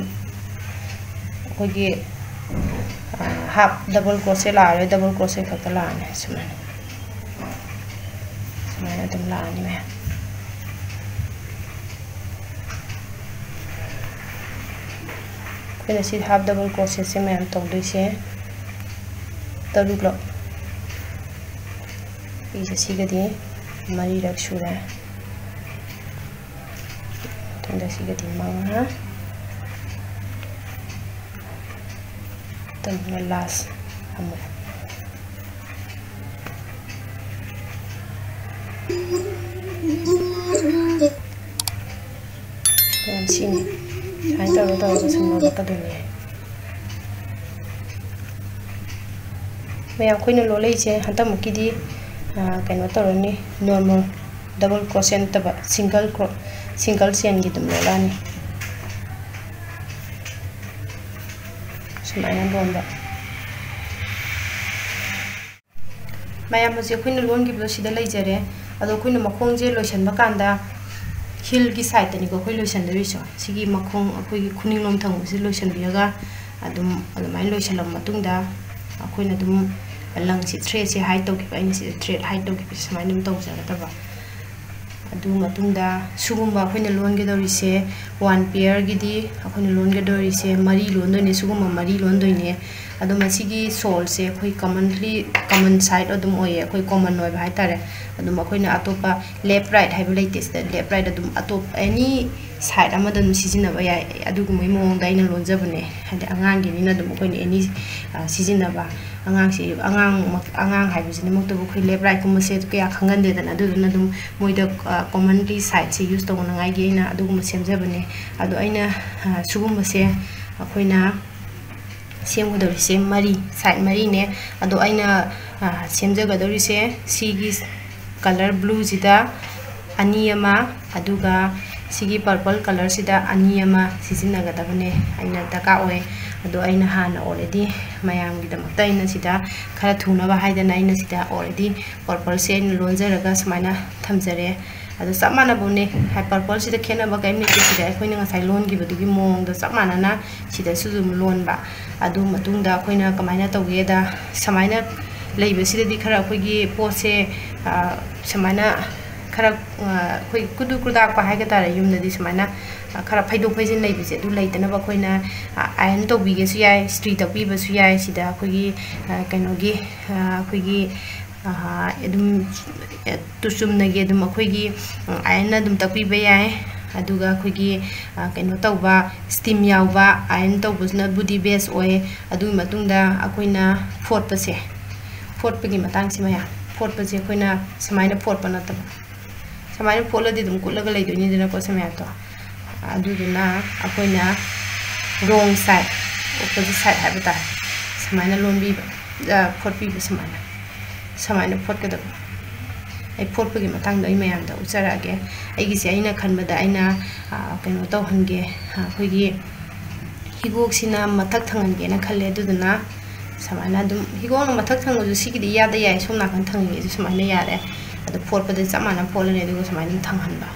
ꯑꯩꯈꯣꯏꯒꯤ, ꯑ, half double crochet ꯂꯥꯛꯑꯔꯣꯏ, double crochet ꯈꯛꯇ ꯂꯥꯛꯑꯅꯤ꯫ ꯁꯨꯃꯥꯏꯅ, ꯁꯨꯃꯥꯏꯅ ꯑꯗꯨꯝ ꯂꯥꯛꯑꯅꯤ ꯃꯌꯥꯝ꯫ ꯑꯩꯈꯣꯏꯅ ꯁꯤ half double crochetꯁꯦ ꯃꯌꯥꯝ ꯇꯧꯗꯣꯏꯁꯦ ꯇꯔꯨꯛꯂꯛ꯫ ꯁꯤꯁꯦ ꯁꯤꯒꯗꯤ ꯃꯔꯤꯔꯛ ꯁꯨꯔꯦ꯫ ꯃꯊꯪꯗ ꯁꯤꯒꯗꯤ ꯃꯉꯥ꯫ ꯃꯊꯪꯗ last ꯑꯃꯨꯛ꯫ ꯁꯤꯅꯤ꯫ ꯁꯨꯃꯥꯏꯅ ꯇꯧꯔ ꯇꯧꯔꯒ ꯁꯨꯝ ꯂꯣꯜꯂꯛꯀꯗꯣꯏꯅꯦ꯫ ꯃꯌꯥꯝ, ꯑꯩꯈꯣꯏꯅ ꯂꯣꯜꯂꯛꯏꯁꯦ ꯍꯟꯗꯛꯃꯨꯛꯀꯤꯗꯤ, ꯑ, ꯀꯩꯅꯣ ꯇꯧꯔꯅꯤ, normal double crochet ꯅꯠꯇꯕ single cro-, single chainꯒꯤ ꯑꯗꯨꯝ ꯂꯣꯜꯂꯛꯑꯅꯤ꯫ ꯁꯨꯃꯥꯏꯅ ꯂꯣꯟꯕ꯫ ꯃꯌꯥꯝ, ꯍꯧꯖꯤꯛ ꯑꯩꯈꯣꯏꯅ ꯂꯣꯟꯈꯤꯕꯗꯣ ꯁꯤꯗ ꯂꯩꯖꯔꯦ꯫ ꯑꯗꯣ ꯑꯩꯈꯣꯏꯅ ꯃꯈꯣꯡꯁꯦ ꯂꯣꯏꯁꯟꯕ ꯀꯥꯟꯗ heelꯒꯤ sideꯇꯅꯤꯀꯣ ꯑꯩꯈꯣꯏ ꯂꯣꯏꯁꯟꯗꯣꯏꯁꯦ꯫ ꯁꯤꯒꯤ ꯃꯈꯣꯡ, ꯑꯩꯈꯣꯏꯒꯤ ꯈꯨꯅꯤꯡꯂꯣꯝ ꯊꯪꯕꯁꯤ ꯂꯣꯏꯁꯟꯕꯤꯔꯒ ꯑꯗꯨꯝ ꯑꯗꯨꯃꯥꯏꯅ ꯂꯣꯏꯁꯜꯂꯕ ꯃꯇꯨꯡꯗ ꯑꯩꯈꯣꯏꯅ ꯑꯗꯨꯝ ꯂꯪꯁꯤ, threadꯁꯦ hide ꯇꯧꯈꯤꯕ, ꯑꯩꯅ ꯁꯤꯗ thread hide ꯇꯧꯈꯤꯕꯁꯦ ꯁꯨꯃꯥꯏꯅ ꯑꯗꯨꯝ ꯇꯧꯖꯒꯗꯕ꯫ ꯑꯗꯨ ꯃꯇꯨꯡꯗ ꯁꯤꯒꯨꯝꯕ ꯑꯩꯈꯣꯏꯅ ꯂꯣꯟꯒꯗꯧꯔꯤꯁꯦ, one pairꯒꯤꯗꯤ ꯑꯩꯈꯣꯏꯅ ꯂꯣꯟꯒꯗꯧꯔꯤꯁꯦ ꯃꯔꯤ ꯂꯣꯟꯗꯣꯏꯅꯦ, ꯁꯤꯒꯨꯝꯕ ꯃꯔꯤ ꯂꯣꯟꯗꯣꯏꯅꯦ꯫ ꯑꯗꯣ ꯃꯁꯤꯒꯤ soleꯁꯦ ꯑꯩꯈꯣꯏ commonly, common side ꯑꯗꯨꯝ ꯑꯣꯏꯌꯦ, ꯑꯩꯈꯣꯏ common ꯑꯣꯏꯕ ꯍꯥꯏꯇꯥꯔꯦ꯫ ꯑꯗꯨꯝ ꯑꯩꯈꯣꯏꯅ ꯑꯇꯣꯞꯄ left right ꯍꯥꯏꯕ ꯂꯩꯇꯦ ꯁꯤꯗ, left right ꯑꯗꯨꯝ ꯑꯇꯣꯞ any side ꯑꯃꯗ ꯑꯗꯨꯝ ꯁꯤꯖꯤꯟꯅꯕ ꯌꯥꯏ꯫ ꯑꯗꯨꯒꯨꯝꯕꯒꯤ ꯃꯑꯣꯡꯗ ꯑꯩꯅ ꯂꯣꯟꯖꯕꯅꯦ, ꯍꯥꯏꯗꯤ ꯑꯉꯥꯡꯒꯤꯅꯤꯅ ꯑꯗꯨꯝ ꯑꯩꯈꯣꯏꯅ any, ꯑ, ꯁꯤꯖꯤꯟꯅꯕ꯫ ꯑꯉꯥꯡꯁꯤ, ꯑꯉꯥꯡ, ꯑꯉꯥꯡ ꯍꯥꯏꯕꯁꯤꯅꯃꯛꯇꯕꯨ ꯑꯩꯈꯣꯏ left rightꯀꯨꯝꯕꯁꯦ ꯀꯌꯥ ꯈꯪꯒꯟꯗꯦꯗꯅ, ꯑꯗꯨꯗꯨꯅ ꯑꯗꯨꯝ ꯃꯣꯏꯗ commonly sideꯁꯦ use ꯇꯧꯅꯉꯥꯏꯒꯤ ꯑꯩꯅ ꯑꯗꯨꯒꯨꯝꯕ ꯁꯦꯝꯖꯕꯅꯦ꯫ ꯑꯗꯣ ꯑꯩꯅ ꯁꯤꯒꯨꯝꯕꯁꯦ ꯑꯩꯈꯣꯏꯅ ꯁꯦꯝꯒꯗꯧꯔꯤꯁꯦ ꯃꯔꯤ, side ꯃꯔꯤꯅꯦ꯫ ꯑꯗꯣ ꯑꯩꯅ ꯁꯦꯝꯖꯒꯗꯧꯔꯤꯁꯦ ꯁꯤꯒꯤ colour blueꯁꯤꯗ ꯑꯅꯤ ꯑꯃ, ꯑꯗꯨꯒ ꯁꯤꯒꯤ purple colourꯁꯤꯗ ꯑꯅꯤ ꯑꯃ ꯁꯤꯖꯤꯟꯅꯒꯗꯕꯅꯦ, ꯑꯩꯅ ꯗꯔꯀꯥꯔ ꯑꯣꯏ꯫ ꯑꯗꯣ ꯑꯩꯅ ꯍꯥꯟꯅ already ꯃꯌꯥꯝꯒꯤꯗꯃꯛꯇ ꯑꯩꯅ ꯁꯤꯗ ꯈꯔ ꯊꯨꯅꯕ ꯍꯥꯏꯗꯅ ꯑꯩꯅ ꯁꯤꯗ already purpleꯁꯦ ꯑꯩꯅ ꯂꯣꯟꯖꯔꯒ ꯁꯨꯃꯥꯏꯅ ꯊꯝꯖꯔꯦ꯫ ꯑꯗꯣ ꯆꯞ ꯃꯥꯟꯅꯕꯅꯦ, purpleꯁꯤꯗ ꯈꯦꯠꯅꯕ ꯀꯔꯤꯝ ꯂꯩꯇꯦ꯫ ꯁꯤꯗ ꯑꯩꯈꯣꯏꯅ ꯉꯁꯥꯏ ꯂꯣꯟꯈꯤꯕꯗꯨꯒꯤ ꯃꯑꯣꯡꯗ ꯆꯞ ꯃꯥꯟꯅꯅ ꯁꯤꯗꯁꯨ ꯑꯗꯨꯝ ꯂꯣꯟꯕ꯫ ꯑꯗꯨ ꯃꯇꯨꯡꯗ ꯑꯩꯈꯣꯏꯅ ꯀꯃꯥꯏꯅ ꯇꯧꯒꯦꯗ, ꯁꯨꯃꯥꯏꯅ ꯂꯩꯕꯁꯤꯗꯗꯤ ꯈꯔ ꯑꯩꯈꯣꯏꯒꯤ ꯄꯣꯠꯁꯦ ꯁꯨꯃꯥꯏꯅ ꯈꯔ ꯑꯩꯈꯣꯏ ꯀꯨꯗꯨ ꯀꯨꯗꯥꯛꯄ ꯍꯥꯏꯒ ꯇꯥꯔꯦ, ꯌꯨꯝꯗꯗꯤ ꯁꯨꯃꯥꯏꯅ ꯈꯔ ꯐꯩꯗꯣꯛ ꯐꯩꯖꯤꯟ ꯂꯩꯕꯁꯦ, ꯑꯗꯨ ꯂꯩꯇꯅꯕ ꯑꯩꯈꯣꯏꯅ iron ꯇꯧꯕꯤꯒꯦꯁꯨ ꯌꯥꯏ, ꯏꯁꯇ꯭ꯔꯤ ꯇꯛꯄꯤꯕꯁꯨ ꯌꯥꯏ꯫ ꯁꯤꯗ ꯑꯩꯈꯣꯏꯒꯤ ꯀꯩꯅꯣꯒꯤ ꯑꯩꯈꯣꯏꯒꯤ ꯑꯗꯨꯝ ꯆꯨꯝꯅꯒꯤ ꯑꯗꯨꯝ ꯑꯩꯈꯣꯏꯒꯤ ironꯅ ꯑꯗꯨꯝ ꯇꯛꯄꯤꯕ ꯌꯥꯏ꯫ ꯑꯗꯨꯒ ꯑꯩꯈꯣꯏꯒꯤ ꯀꯩꯅꯣ ꯇꯧꯕ, steam ꯌꯥꯎꯕ iron ꯇꯧꯕꯁꯤꯅꯕꯨꯗꯤ best ꯑꯣꯏ꯫ ꯑꯗꯨꯒꯤ ꯃꯇꯨꯡꯗ ꯑꯩꯈꯣꯏꯅ ꯐꯣꯠꯄꯁꯦ, ꯐꯣꯠꯄꯒꯤ ꯃꯇꯥꯡꯁꯤ ꯃꯌꯥꯝ, ꯐꯣꯠꯄꯁꯦ ꯑꯩꯈꯣꯏꯅ ꯁꯨꯃꯥꯏꯅ ꯐꯣꯠꯄ ꯅꯠꯇꯕ, ꯁꯨꯃꯥꯏꯅ ꯐꯣꯠꯂꯗꯤ ꯑꯗꯨꯝ ꯀꯨꯠꯂꯒ ꯂꯩꯗꯣꯏꯅꯤꯗꯅꯀꯣ ꯁꯦꯃꯤꯌꯥꯗꯣ꯫ ꯑꯗꯨꯗꯨꯅ ꯑꯩꯈꯣꯏꯅ wrong side, opposite side ꯍꯥꯏꯕ ꯇꯥꯔꯦ, ꯁꯨꯃꯥꯏꯅ ꯂꯣꯟꯕꯤꯕ, ꯐꯣꯠꯄꯤꯕ ꯁꯨꯃꯥꯏꯅ, ꯁꯨꯃꯥꯏꯅ ꯐꯣꯠꯀꯗꯕ꯫ ꯑꯩ ꯐꯣꯠꯄꯒꯤ ꯃꯇꯥꯡꯗ ꯑꯩ ꯃꯌꯥꯝꯗ ꯎꯠꯆꯔꯛꯑꯒꯦ꯫ ꯑꯩꯒꯤꯁꯦ ꯑꯩꯅ ꯈꯟꯕꯗ ꯑꯩꯅ ꯀꯩꯅꯣ ꯇꯧꯍꯟꯒꯦ, ꯑꯩꯈꯣꯏꯒꯤ ꯍꯤꯒꯣꯛꯁꯤꯅ ꯃꯊꯛ ꯊꯪꯍꯟꯒꯦꯅ ꯈꯜꯂꯦ꯫ ꯑꯗꯨꯗꯨꯅ ꯁꯨꯃꯥꯏꯅ ꯑꯗꯨꯝ ꯍꯤꯒꯣꯛꯅ ꯃꯊꯛ ꯊꯪꯕꯁꯨ ꯁꯤꯒꯤꯗꯤ ꯏꯌꯥꯗ ꯌꯥꯏ, ꯁꯣꯝ ꯅꯥꯀꯟ ꯊꯪꯉꯤꯉꯩꯁꯨ ꯁꯨꯃꯥꯏꯅ ꯌꯥꯔꯦ꯫ ꯑꯗꯣ ꯐꯣꯠꯄꯗ ꯆꯞ ꯃꯥꯟꯅ ꯐꯣꯠꯂꯅꯤ, ꯑꯗꯨꯒ ꯁꯨꯃꯥꯏꯅ ꯑꯗꯨꯝ ꯊꯪꯍꯟꯕ꯫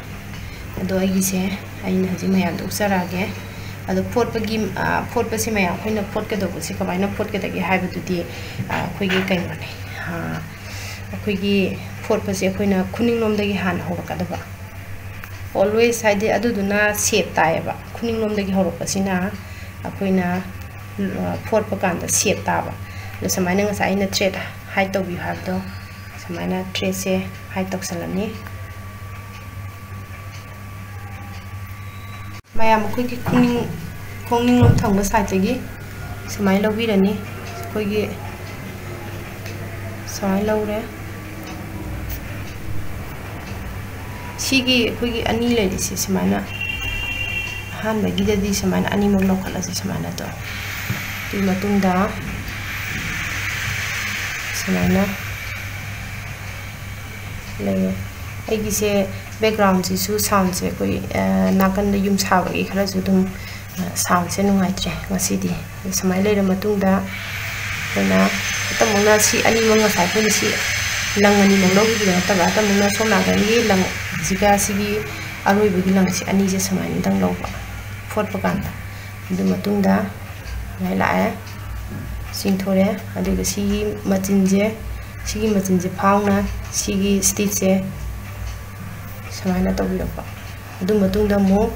ꯑꯗꯣ ꯑꯩꯒꯤꯁꯦ ꯑꯩꯅ ꯍꯧꯖꯤꯛ ꯃꯌꯥꯝꯗ ꯎꯠꯆꯔꯛꯑꯒꯦ꯫ ꯑꯗꯣ ꯐꯣꯠꯄꯒꯤ, ꯐꯣꯠꯄꯁꯦ ꯃꯌꯥꯝ ꯑꯩꯈꯣꯏꯅ ꯐꯣꯠꯀꯗꯧꯕꯁꯦ ꯀꯃꯥꯏꯅ ꯐꯣꯠꯀꯗꯒꯦ ꯍꯥꯏꯕꯗꯨꯗꯤ ꯑꯩꯈꯣꯏꯒꯤ ꯀꯩꯅꯣꯅꯦ, ꯑꯩꯈꯣꯏꯒꯤ ꯐꯣꯠꯄꯁꯦ ꯑꯩꯈꯣꯏꯅ ꯈꯨꯅꯤꯡꯂꯣꯝꯗꯒꯤ ꯍꯥꯟꯅ ꯍꯧꯔꯛꯀꯗꯕ꯫ Always ꯍꯥꯏꯗꯤ ꯑꯗꯨꯗꯨꯅ shape ꯇꯥꯏꯌꯦꯕ, ꯈꯨꯅꯤꯡꯂꯣꯝꯗꯒꯤ ꯍꯧꯔꯛꯄꯁꯤꯅ ꯑꯩꯈꯣꯏꯅ ꯐꯣꯠꯄ ꯀꯥꯟꯗ shape ꯇꯥꯕ꯫ ꯑꯗꯣ ꯁꯨꯃꯥꯏꯅ ꯉꯁꯥꯏ ꯑꯩꯅ thread hide ꯇꯧꯕꯤꯌꯨ ꯍꯥꯏꯕꯗꯣ, ꯁꯨꯃꯥꯏꯅ threadꯁꯦ hide ꯇꯧꯁꯜꯂꯅꯤ꯫ ꯃꯌꯥꯝ ꯑꯩꯈꯣꯏꯒꯤ ꯈꯣꯡꯅꯤꯡ, ꯈꯣꯡꯅꯤꯡꯂꯣꯝ ꯊꯪꯕ sideꯇꯒꯤ ꯁꯨꯃꯥꯏꯅ ꯂꯧꯕꯤꯔꯅꯤ꯫ ꯑꯩꯈꯣꯏꯒꯤ ꯁꯨꯃꯥꯏꯅ ꯂꯧꯔꯦ꯫ ꯁꯤꯒꯤ ꯑꯩꯈꯣꯏꯒꯤ ꯑꯅꯤ ꯂꯩꯔꯤꯁꯦ ꯁꯨꯃꯥꯏꯅ, ꯑꯍꯥꯟꯕꯒꯤꯗꯗꯤ ꯁꯨꯃꯥꯏꯅ ꯑꯅꯤꯃꯛ ꯂꯧꯈꯠꯂꯁꯦ ꯁꯨꯃꯥꯏꯅ ꯇꯧ꯫ ꯑꯗꯨꯒꯤ ꯃꯇꯨꯡꯗ ꯁꯨꯃꯥꯏꯅ ꯂꯩꯔꯦ꯫ ꯑꯩꯒꯤꯁꯦ backgroundꯁꯤꯁꯨ soundꯁꯦ ꯑꯩꯈꯣꯏ, ꯑ, ꯅꯥꯀꯟꯗ ꯌꯨꯝ ꯁꯥꯕꯒꯤ ꯈꯔꯁꯨ ꯑꯗꯨꯝ, ꯑ, soundꯁꯦ ꯅꯨꯡꯉꯥꯏꯇ꯭ꯔꯦ ꯉꯁꯤꯗꯤ꯫ ꯁꯨꯃꯥꯏꯅ ꯂꯩꯔ ꯃꯇꯨꯡꯗ ꯑꯩꯈꯣꯏꯅ ꯑꯇꯃꯛꯅ ꯁꯤ ꯑꯅꯤꯃꯛ, ꯉꯁꯥꯏ ꯑꯩꯈꯣꯏꯅ ꯁꯤ ꯂꯪ ꯑꯅꯤꯃꯛ ꯂꯧꯈꯤꯕꯗꯣ ꯅꯠꯇꯕ, ꯑꯇꯃꯛꯅ ꯁꯣꯝ ꯅꯥꯀꯟꯒꯤ ꯂꯪꯁꯤꯒ ꯁꯤꯒꯤ ꯑꯔꯣꯏꯕꯒꯤ ꯂꯪꯁꯦ ꯑꯅꯤꯁꯦ ꯁꯨꯃꯥꯏꯅꯗꯪ ꯂꯧꯕ ꯐꯣꯠꯄ ꯀꯥꯟꯗ꯫ ꯑꯗꯨ ꯃꯇꯨꯡꯗ ꯁꯨꯃꯥꯏꯅ ꯂꯥꯛꯑꯦ, ꯆꯤꯡꯊꯣꯔꯛꯑꯦ꯫ ꯑꯗꯨꯒ ꯁꯤꯒꯤ ꯃꯆꯤꯟꯁꯦ, ꯁꯤꯒꯤ ꯃꯆꯤꯟꯁꯦ ꯐꯥꯎꯅ ꯁꯤꯒꯤ stitchꯁꯦ ꯁꯨꯃꯥꯏꯅ ꯇꯧꯕꯤꯔꯛꯄ꯫ ꯑꯗꯨ ꯃꯇꯨꯡꯗ ꯑꯃꯨꯛ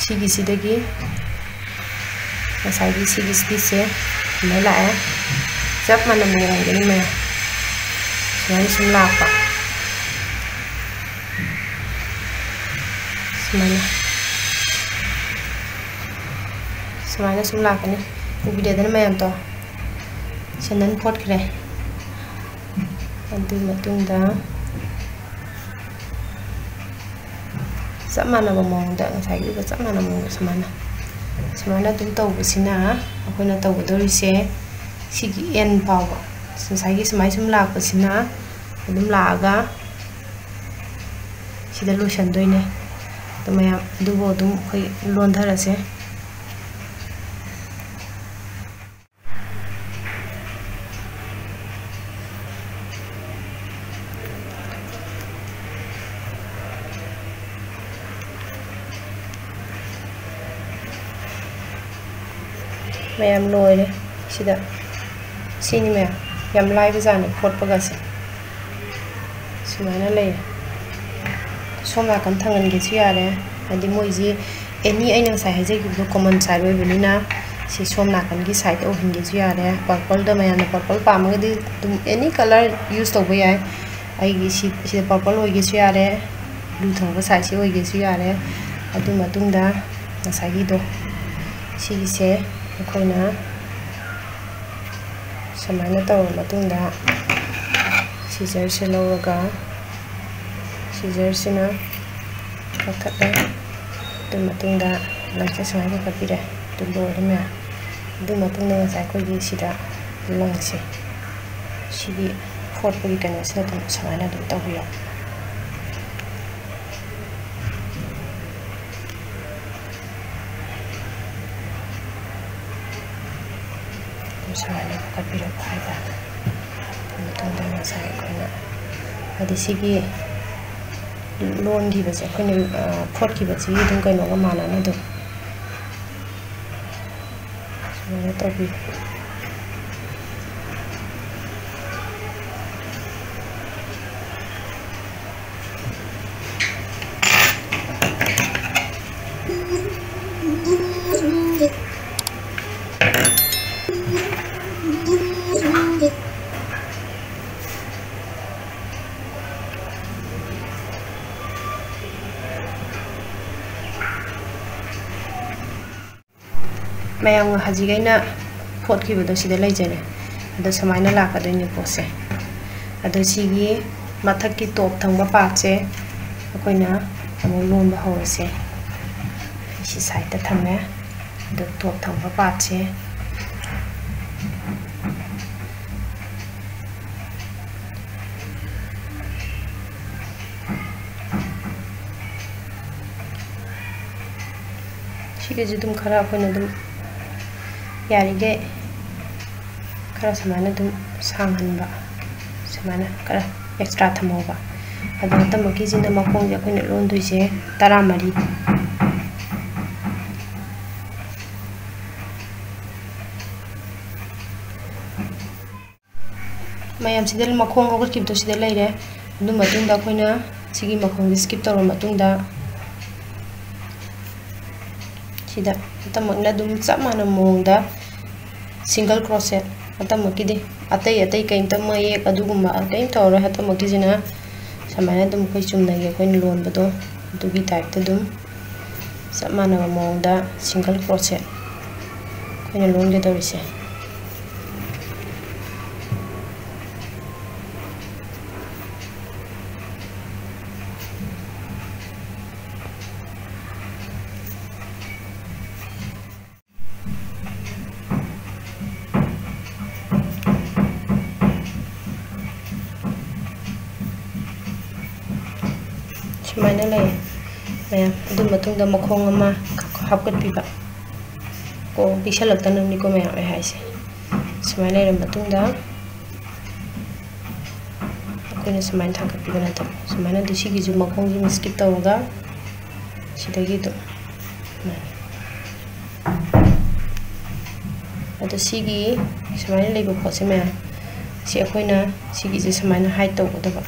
ꯁꯤꯒꯤꯁꯤꯗꯒꯤ ꯉꯁꯥꯏꯒꯤ ꯁꯤꯒꯤ stitchꯁꯦ ꯁꯨꯃꯥꯏꯅ ꯂꯥꯛꯑꯦ꯫ ꯆꯞ ꯃꯥꯟꯅꯕ ꯃꯑꯣꯡꯗꯅꯤ ꯃꯌꯥꯝ, ꯁꯨꯃꯥꯏꯅ ꯁꯨꯝ ꯂꯥꯛꯄ, ꯁꯨꯃꯥꯏꯅ, ꯁꯨꯃꯥꯏꯅ ꯁꯨꯝ ꯂꯥꯛꯀꯅꯤ꯫ ꯎꯕꯤꯔꯦꯗꯅ ꯃꯌꯥꯝꯗꯣ, ꯁꯦꯟꯗꯟ ꯐꯣꯠꯈ꯭ꯔꯦ꯫ ꯑꯗꯨꯒꯤ ꯃꯇꯨꯡꯗ ꯆꯞ ꯃꯥꯟꯅꯕ ꯃꯑꯣꯡꯗ, ꯉꯁꯥꯏꯒꯤꯗꯨꯒ ꯆꯞ ꯃꯥꯟꯅꯕ ꯃꯑꯣꯡꯗ ꯁꯨꯃꯥꯏꯅ, ꯁꯨꯃꯥꯏꯅ ꯑꯗꯨꯝ ꯇꯧꯕꯁꯤꯅ ꯑꯩꯈꯣꯏꯅ ꯇꯧꯒꯗꯧꯔꯤꯁꯦ ꯁꯤꯒꯤ end ꯐꯥꯎꯕ, ꯉꯁꯥꯏꯒꯤ ꯁꯨꯃꯥꯏ ꯁꯨꯝ ꯂꯥꯛꯄꯁꯤꯅ ꯑꯗꯨꯝ ꯂꯥꯛꯑꯒ ꯁꯤꯗ ꯂꯣꯏꯁꯟꯗꯣꯏꯅꯦ꯫ ꯑꯗꯨ ꯃꯌꯥꯝ ꯑꯗꯨꯕꯨ ꯑꯗꯨꯝ ꯑꯩꯈꯣꯏ ꯂꯣꯟꯊꯔꯁꯦ꯫ ꯃꯌꯥꯝ ꯂꯣꯏꯔꯦ꯫ ꯁꯤꯗ ꯁꯤꯅꯤ ꯃꯌꯥꯝ, ꯌꯥꯝ ꯂꯥꯏꯕꯖꯥꯠꯅꯤ ꯐꯣꯠꯄꯒꯁꯦ꯫ ꯁꯨꯃꯥꯏꯅ ꯂꯩꯔꯦ꯫ ꯁꯣꯝ ꯅꯥꯀꯟ ꯊꯪꯍꯟꯒꯦꯁꯨ ꯌꯥꯔꯦ, ꯍꯥꯏꯗꯤ ꯃꯣꯏꯁꯤ any, ꯑꯩꯅ ꯉꯁꯥꯏ ꯍꯥꯏꯖꯈꯤꯕꯗꯣ common side ꯑꯣꯏꯕꯅꯤꯅ ꯁꯤ ꯁꯣꯝ ꯅꯥꯀꯟꯒꯤ side ꯑꯣꯏꯍꯟꯒꯦꯁꯨ ꯌꯥꯔꯦ꯫ Purpleꯗ ꯃꯌꯥꯝꯅ purple ꯄꯥꯝꯃꯒꯗꯤ ꯑꯗꯨꯝ any colour use ꯇꯧꯕ ꯌꯥꯏ꯫ ꯑꯩꯒꯤ ꯁꯤ, ꯁꯤꯗ purple ꯑꯣꯏꯒꯦꯁꯨ ꯌꯥꯔꯦ, blue ꯊꯪꯕ sideꯁꯤ ꯑꯣꯏꯒꯦꯁꯨ ꯌꯥꯔꯦ꯫ ꯑꯗꯨ ꯃꯇꯨꯡꯗ ꯉꯁꯥꯏꯒꯤꯗꯣ ꯁꯤꯒꯤꯁꯦ ꯑꯩꯈꯣꯏꯅ ꯁꯨꯃꯥꯏꯅ ꯇꯧꯔꯕ ꯃꯇꯨꯡꯗ, ꯁꯤꯖꯔꯁꯦ ꯂꯧꯔꯒ, ꯁꯤꯖꯔꯁꯤꯅ ꯀꯛꯊꯠꯂꯦ꯫ ꯑꯗꯨ ꯃꯇꯨꯡꯗ ꯂꯪꯁꯦ ꯁꯨꯃꯥꯏꯅ ꯀꯛꯄꯤꯔꯦ꯫ ꯑꯗꯨ ꯂꯣꯏꯔꯦ ꯃꯌꯥꯝ꯫ ꯑꯗꯨ ꯃꯇꯨꯡꯗ ꯉꯁꯥꯏ ꯑꯩꯈꯣꯏꯒꯤ ꯁꯤꯗ ꯂꯪꯁꯦ, ꯁꯤꯒꯤ ꯐꯣꯠꯄꯒꯤ ꯀꯩꯅꯣꯁꯤꯗ ꯑꯗꯨꯝ ꯁꯨꯃꯥꯏꯅ ꯑꯗꯨꯝ ꯇꯧꯕꯤꯔꯣ꯫ ꯑꯗꯨꯝ ꯁꯨꯃꯥꯏꯅ ꯀꯛꯄꯤꯔꯛꯄ ꯍꯥꯏꯇꯥꯔꯦ꯫ ꯑꯗꯨ ꯃꯇꯨꯡꯗ ꯉꯁꯥꯏ ꯑꯩꯈꯣꯏꯅ, ꯍꯥꯏꯗꯤ ꯁꯤꯒꯤ ꯂꯣꯟꯈꯤꯕꯁꯦ, ꯑꯩꯈꯣꯏꯅ, ꯑ, ꯐꯣꯠꯈꯤꯕꯁꯤꯒꯤ ꯑꯗꯨꯝ ꯀꯩꯅꯣꯒ ꯃꯥꯟꯅꯅ ꯑꯗꯨꯝ ꯁꯨꯃꯥꯏꯅ ꯇꯧꯕꯤꯌꯨ꯫ ꯃꯌꯥꯝ ꯍꯧꯖꯤꯛ ꯑꯩꯅ ꯐꯣꯠꯈꯤꯕꯗꯣ ꯁꯤꯗ ꯂꯩꯖꯔꯦ꯫ ꯑꯗꯣ ꯁꯨꯃꯥꯏꯅ ꯂꯥꯛꯀꯗꯣꯏꯅꯦ ꯄꯣꯠꯁꯦ꯫ ꯑꯗꯣ ꯁꯤꯒꯤ ꯃꯊꯛꯀꯤ ꯇꯣꯞ ꯊꯪꯕ ꯄꯥꯔꯠꯁꯦ ꯑꯩꯈꯣꯏꯅ ꯑꯃꯨꯛ ꯂꯣꯟꯕ ꯍꯧꯔꯁꯦ꯫ ꯁꯤ ꯁꯥꯏꯠꯇ ꯊꯝꯃꯦ꯫ ꯑꯗꯣ ꯇꯣꯞ ꯊꯪꯕ ꯄꯥꯔꯠꯁꯦ ꯁꯤꯒꯤꯁꯨ ꯑꯗꯨꯝ ꯈꯔ ꯑꯩꯈꯣꯏꯅ ꯑꯗꯨꯝ ꯌꯥꯔꯤꯈꯩ ꯈꯔ ꯁꯨꯃꯥꯏꯅ ꯑꯗꯨꯝ ꯁꯥꯡꯍꯟꯕ, ꯁꯨꯃꯥꯏꯅ ꯈꯔ ꯑꯦꯛꯁꯇ꯭ꯔꯥ ꯊꯝꯍꯧꯕ꯫ ꯑꯗꯣ ꯍꯟꯗꯛꯃꯛꯀꯤꯁꯤꯅ ꯃꯈꯣꯡꯁꯦ ꯑꯩꯈꯣꯏꯅ ꯂꯣꯟꯗꯣꯏꯁꯦ ꯇꯔꯥꯃꯔꯤ꯫ ꯃꯌꯥꯝ ꯁꯤꯗ ꯃꯈꯣꯡ ꯍꯧꯒꯠꯈꯤꯕꯗꯣ ꯁꯤꯗ ꯂꯩꯔꯦ꯫ ꯑꯗꯨ ꯃꯇꯨꯡꯗ ꯑꯩꯈꯣꯏꯅ ꯁꯤꯒꯤ ꯃꯈꯣꯡꯁꯦ skip ꯇꯧꯔ ꯃꯇꯨꯡꯗ ꯁꯤꯗ ꯍꯟꯇꯃꯛꯅ ꯑꯗꯨꯝ ꯆꯞ ꯃꯥꯟꯅꯕ ꯃꯑꯣꯡꯗ single crochet, ꯍꯟꯇꯃꯛꯀꯤꯗꯤ ꯑꯇꯩ ꯑꯇꯩ ꯀꯩꯝꯇ ꯃꯌꯦꯛ ꯑꯗꯨꯒꯨꯝꯕ ꯀꯩꯝ ꯇꯧꯔꯔꯣꯏ꯫ ꯍꯟꯇꯃꯛꯀꯤꯁꯤꯅ ꯁꯨꯃꯥꯏꯅ ꯑꯗꯨꯝ ꯑꯩꯈꯣꯏ ꯆꯨꯝꯅꯒꯤ ꯑꯩꯈꯣꯏꯅ ꯂꯣꯟꯕꯗꯣ ꯑꯗꯨꯒꯤ typeꯇ ꯑꯗꯨꯝ ꯆꯞ ꯃꯥꯟꯅꯕ ꯃꯑꯣꯡꯗ single crochet ꯑꯩꯈꯣꯏꯅ ꯂꯣꯟꯒꯗꯧꯔꯤꯁꯦ꯫ ꯁꯨꯃꯥꯏꯅ ꯂꯩꯔꯦ ꯃꯌꯥꯝ꯫ ꯑꯗꯨ ꯃꯇꯨꯡꯗ ꯃꯈꯣꯡ ꯑꯃ ꯍꯥꯞꯀꯠꯄꯤꯕ꯫ ꯀꯣ, ꯄꯤꯛꯁꯜꯂꯛꯇꯅꯕꯅꯤꯀꯣ ꯃꯌꯥꯝ ꯑꯩ ꯍꯥꯏꯁꯦ꯫ ꯁꯨꯃꯥꯏꯅ ꯂꯩꯔ ꯃꯇꯨꯡꯗ ꯑꯩꯈꯣꯏꯅ ꯁꯨꯃꯥꯏꯅ ꯊꯥꯡꯒꯠꯄꯤꯕ ꯅꯠꯇꯕ, ꯁꯨꯃꯥꯏꯅ ꯑꯗꯨ ꯁꯤꯒꯤꯁꯨ ꯃꯈꯣꯡꯁꯤꯃ skip ꯇꯧꯔꯒ ꯁꯤꯗꯒꯤ ꯑꯗꯨꯝ ꯁꯨꯃꯥꯏꯅ꯫ ꯑꯗꯣ ꯁꯤꯒꯤ ꯁꯨꯃꯥꯏꯅ ꯂꯩꯕ ꯄꯣꯠꯁꯦ ꯃꯌꯥꯝ, ꯁꯤ ꯑꯩꯈꯣꯏꯅ ꯁꯤꯒꯤꯁꯦ ꯁꯨꯃꯥꯏꯅ hide ꯇꯧꯒꯗꯕ,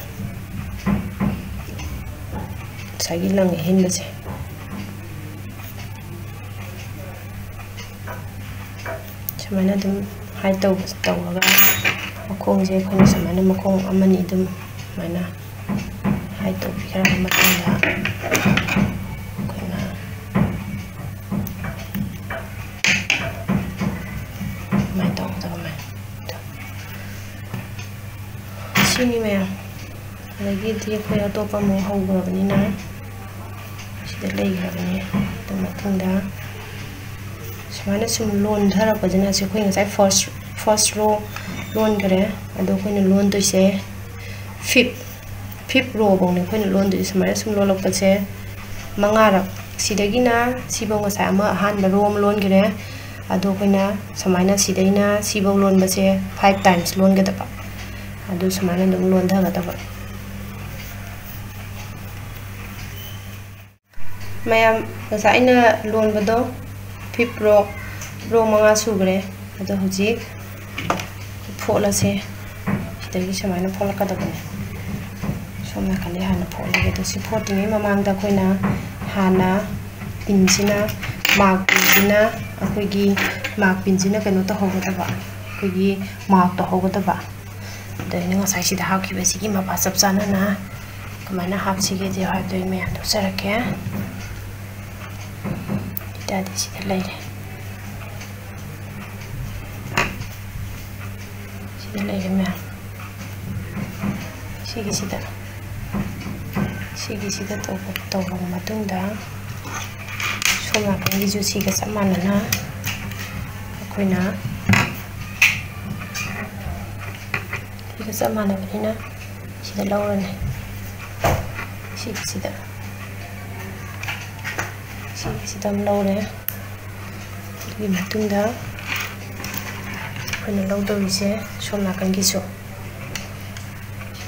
ꯉꯁꯥꯏꯒꯤ ꯂꯪ ꯑꯍꯦꯟꯕꯁꯦ꯫ ꯁꯨꯃꯥꯏꯅ ꯑꯗꯨꯝ hide ꯇꯧ-, ꯇꯧꯔꯒ ꯃꯈꯣꯡꯁꯦ ꯑꯩꯈꯣꯏꯅ ꯁꯨꯃꯥꯏꯅ ꯃꯈꯣꯡ ꯑꯃꯅꯤ ꯑꯗꯨꯝ ꯁꯨꯃꯥꯏꯅ hide ꯇꯧꯕꯤꯈ꯭ꯔꯕ ꯃꯇꯨꯡꯗ ꯑꯩꯈꯣꯏꯅ ꯁꯨꯃꯥꯏꯅ ꯇꯧꯒꯗꯕ ꯃꯌꯥꯝ꯫ ꯁꯤꯅꯤ ꯃꯌꯥꯝ꯫ ꯑꯗꯒꯤꯗꯤ ꯑꯩꯈꯣꯏ ꯑꯇꯣꯞꯄ ꯑꯃꯨꯛ ꯍꯧꯈ꯭ꯔꯕꯅꯤꯅ ꯁꯤꯗ ꯂꯩꯈ꯭ꯔꯕꯅꯤ꯫ ꯑꯗꯨ ꯃꯇꯨꯡꯗ ꯁꯨꯃꯥꯏꯅ ꯁꯨꯝ ꯂꯣꯟꯊꯔꯛꯄꯁꯤꯅ ꯁꯤ ꯑꯩꯈꯣꯏ ꯉꯁꯥꯏ first, first row ꯂꯣꯟꯈ꯭ꯔꯦ꯫ ꯑꯗꯣ ꯑꯩꯈꯣꯏꯅ ꯂꯣꯟꯗꯣꯏꯁꯦ fifth, fifth row ꯐꯧꯅꯦ ꯑꯩꯈꯣꯏꯅ ꯂꯣꯟꯗꯣꯏꯁꯦ꯫ ꯁꯨꯃꯥꯏꯅ ꯁꯨꯝ ꯂꯣꯜꯂꯛꯄꯁꯦ ꯃꯉꯥꯔꯛ꯫ ꯁꯤꯗꯒꯤꯅ ꯁꯤꯐꯧ ꯉꯁꯥꯏ ꯑꯃ ꯑꯍꯥꯟꯕ row ꯑꯃ ꯂꯣꯟꯈ꯭ꯔꯦ꯫ ꯑꯗꯣ ꯑꯩꯈꯣꯏꯅ ꯁꯨꯃꯥꯏꯅ ꯁꯤꯗꯩꯅ ꯁꯤꯐꯧ ꯂꯣꯟꯕꯁꯦ five times ꯂꯣꯟꯒꯗꯕ꯫ ꯑꯗꯨ ꯁꯨꯃꯥꯏꯅ ꯑꯗꯨꯝ ꯂꯣꯟꯊꯒꯗꯕ꯫ ꯃꯌꯥꯝ, ꯉꯁꯥꯏ ꯑꯩꯅ ꯂꯣꯟꯕꯗꯣ fifth row, row ꯃꯉꯥ ꯁꯨꯈ꯭ꯔꯦ꯫ ꯑꯗꯣ ꯍꯧꯖꯤꯛ ꯐꯣꯠꯂꯁꯦ꯫ ꯁꯤꯗꯒꯤ ꯁꯨꯃꯥꯏꯅ ꯐꯣꯠꯂꯛꯀꯗꯕꯅꯦ꯫ ꯁꯣꯝ ꯅꯥꯀꯟꯗꯒꯤ ꯍꯥꯟꯅ ꯐꯣꯠꯂꯒꯦ꯫ ꯑꯗꯣ ꯁꯤ ꯐꯣꯠꯇ꯭ꯔꯤꯉꯩ ꯃꯃꯥꯡꯗ ꯑꯩꯈꯣꯏꯅ ꯍꯥꯟꯅ ꯄꯤꯟꯁꯤꯅ, mark ꯄꯤꯟꯁꯤꯅ, ꯑꯩꯈꯣꯏꯒꯤ mark ꯄꯤꯟꯁꯤꯅ ꯀꯩꯅꯣ ꯇꯧꯍꯧꯒꯗꯕ, ꯑꯩꯈꯣꯏꯒꯤ mark ꯇꯧꯍꯧꯒꯗꯕ꯫ ꯑꯗꯣ ꯑꯩꯅ ꯉꯁꯥꯏ ꯁꯤꯗ ꯍꯥꯞꯈꯤꯕꯁꯤꯒꯤ ꯃꯄꯥ ꯆꯞ ꯆꯥꯅꯅ ꯀꯃꯥꯏꯅ ꯍꯥꯞꯁꯤꯒꯦꯗꯤ ꯍꯥꯏꯕꯗꯣ ꯑꯩ ꯃꯌꯥꯝꯗ ꯎꯠꯆꯔꯛꯀꯦ꯫ ꯏꯇꯥꯗꯤ ꯁꯤꯗ ꯂꯩꯔꯦ꯫ ꯁꯤꯗ ꯂꯩꯔꯦ ꯃꯌꯥꯝ꯫ ꯁꯤꯒꯤꯁꯤꯗ, ꯁꯤꯒꯤꯁꯤꯗ ꯇꯧꯕ-, ꯇꯧꯔꯕ ꯃꯇꯨꯡꯗ ꯁꯣꯝ ꯅꯥꯀꯟꯒꯤꯁꯨ ꯁꯤꯒ ꯆꯞ ꯃꯥꯟꯅꯅ ꯑꯩꯈꯣꯏꯅ ꯁꯤꯒ ꯆꯞ ꯃꯥꯟꯅꯕꯅꯤꯅ ꯁꯤꯗ ꯂꯧꯔꯅꯤ꯫ ꯁꯤꯒꯤꯁꯤꯗ, ꯁꯤꯒꯤꯁꯤꯗ ꯑꯃ ꯂꯧꯔꯦ꯫ ꯑꯗꯨꯒꯤ ꯃꯇꯨꯡꯗ ꯑꯩꯈꯣꯏꯅ ꯂꯧꯗꯧꯔꯤꯁꯦ ꯁꯣꯝ ꯅꯥꯀꯟꯒꯤꯁꯨ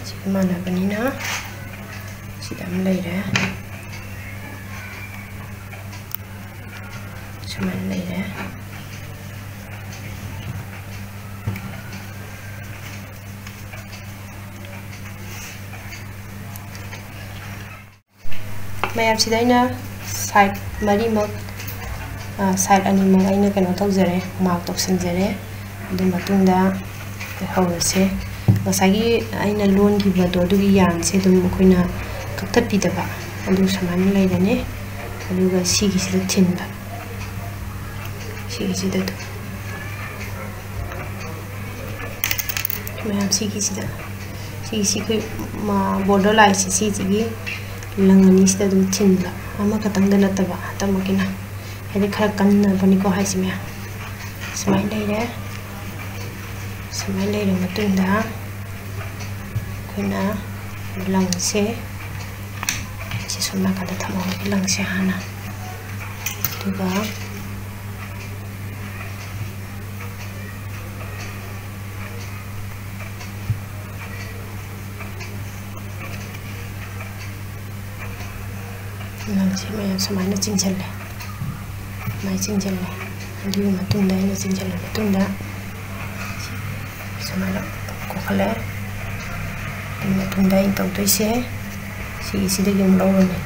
ꯁꯤꯒ ꯃꯥꯟꯅꯕꯅꯤꯅ ꯁꯤꯗ ꯑꯃ ꯂꯩꯔꯦ꯫ ꯁꯨꯃꯥꯏꯅ ꯂꯩꯔꯦ꯫ ꯃꯌꯥꯝꯁꯤꯗ ꯑꯩꯅ side ꯃꯔꯤꯃꯛ, ꯑ, side ꯑꯅꯤꯃꯛ ꯑꯩꯅ ꯀꯩꯅꯣ ꯇꯧꯖꯔꯦ, mark ꯇꯧꯁꯤꯟꯖꯔꯦ꯫ ꯑꯗꯨ ꯃꯇꯨꯡꯗ ꯍꯧꯔꯁꯦ꯫ ꯉꯁꯥꯏꯒꯤ ꯑꯩꯅ ꯂꯣꯟꯈꯤꯕꯗꯣ, ꯑꯗꯨꯒꯤ ꯌꯥꯟꯁꯦ ꯑꯗꯨꯝ ꯑꯩꯈꯣꯏꯅ ꯀꯛꯊꯠꯄꯤꯗꯕ, ꯑꯗꯨ ꯁꯨꯃꯥꯏꯅ ꯂꯩꯔꯅꯤ꯫ ꯑꯗꯨꯒ ꯁꯤꯒꯤꯁꯤꯗ ꯊꯤꯟꯕ, ꯁꯤꯒꯤꯁꯤꯗ ꯑꯗꯨꯝ ꯃꯌꯥꯝ ꯁꯤꯒꯤꯁꯤꯗ, ꯁꯤꯒꯤ, ꯁꯤ ꯑꯩꯈꯣꯏ, ꯃ-, border lineꯁꯦ ꯁꯤꯁꯤꯒꯤ ꯂꯪ ꯑꯅꯤꯁꯤꯗ ꯑꯗꯨꯝ ꯊꯤꯟꯕ, ꯑꯃꯈꯛꯇꯪꯗ ꯅꯠꯇꯕ, ꯍꯟꯗꯛꯃꯛꯀꯤꯅ꯫ ꯍꯥꯏꯗꯤ ꯈꯔ ꯀꯟꯅꯕꯅꯤꯀꯣ ꯍꯥꯏꯁꯤ ꯃꯌꯥꯝ꯫ ꯁꯨꯃꯥꯏꯅ ꯂꯩꯔꯦ꯫ ꯁꯨꯃꯥꯏꯅ ꯂꯩꯔ ꯃꯇꯨꯡꯗ ꯑꯩꯈꯣꯏꯅ ꯂꯪꯁꯦ ꯁꯤ ꯁꯣꯝ ꯅꯥꯀꯟꯗ ꯊꯝꯍꯧꯔꯒꯦ, ꯂꯪꯁꯦ ꯍꯥꯟꯅ꯫ ꯑꯗꯨꯒ ꯂꯪꯁꯦ ꯃꯌꯥꯝ ꯁꯨꯃꯥꯏꯅ ꯆꯤꯡꯁꯤꯜꯂꯦ, ꯁꯨꯃꯥꯏꯅ ꯆꯤꯡꯁꯤꯜꯂꯦ꯫ ꯑꯗꯨꯒꯤ ꯃꯇꯨꯡꯗ ꯑꯩꯅ ꯆꯤꯡꯁꯤꯜꯂ ꯃꯇꯨꯡꯗ ꯁꯨꯃꯥꯏꯅ ꯀꯣꯛꯍꯜꯂꯦ꯫ ꯑꯗꯨꯒꯤ ꯃꯇꯨꯡꯗ ꯑꯩꯅ ꯇꯧꯗꯣꯏꯁꯦ ꯁꯤꯒꯤꯁꯤꯗꯒꯤ ꯑꯃꯨꯛ ꯂꯧꯔꯅꯤ꯫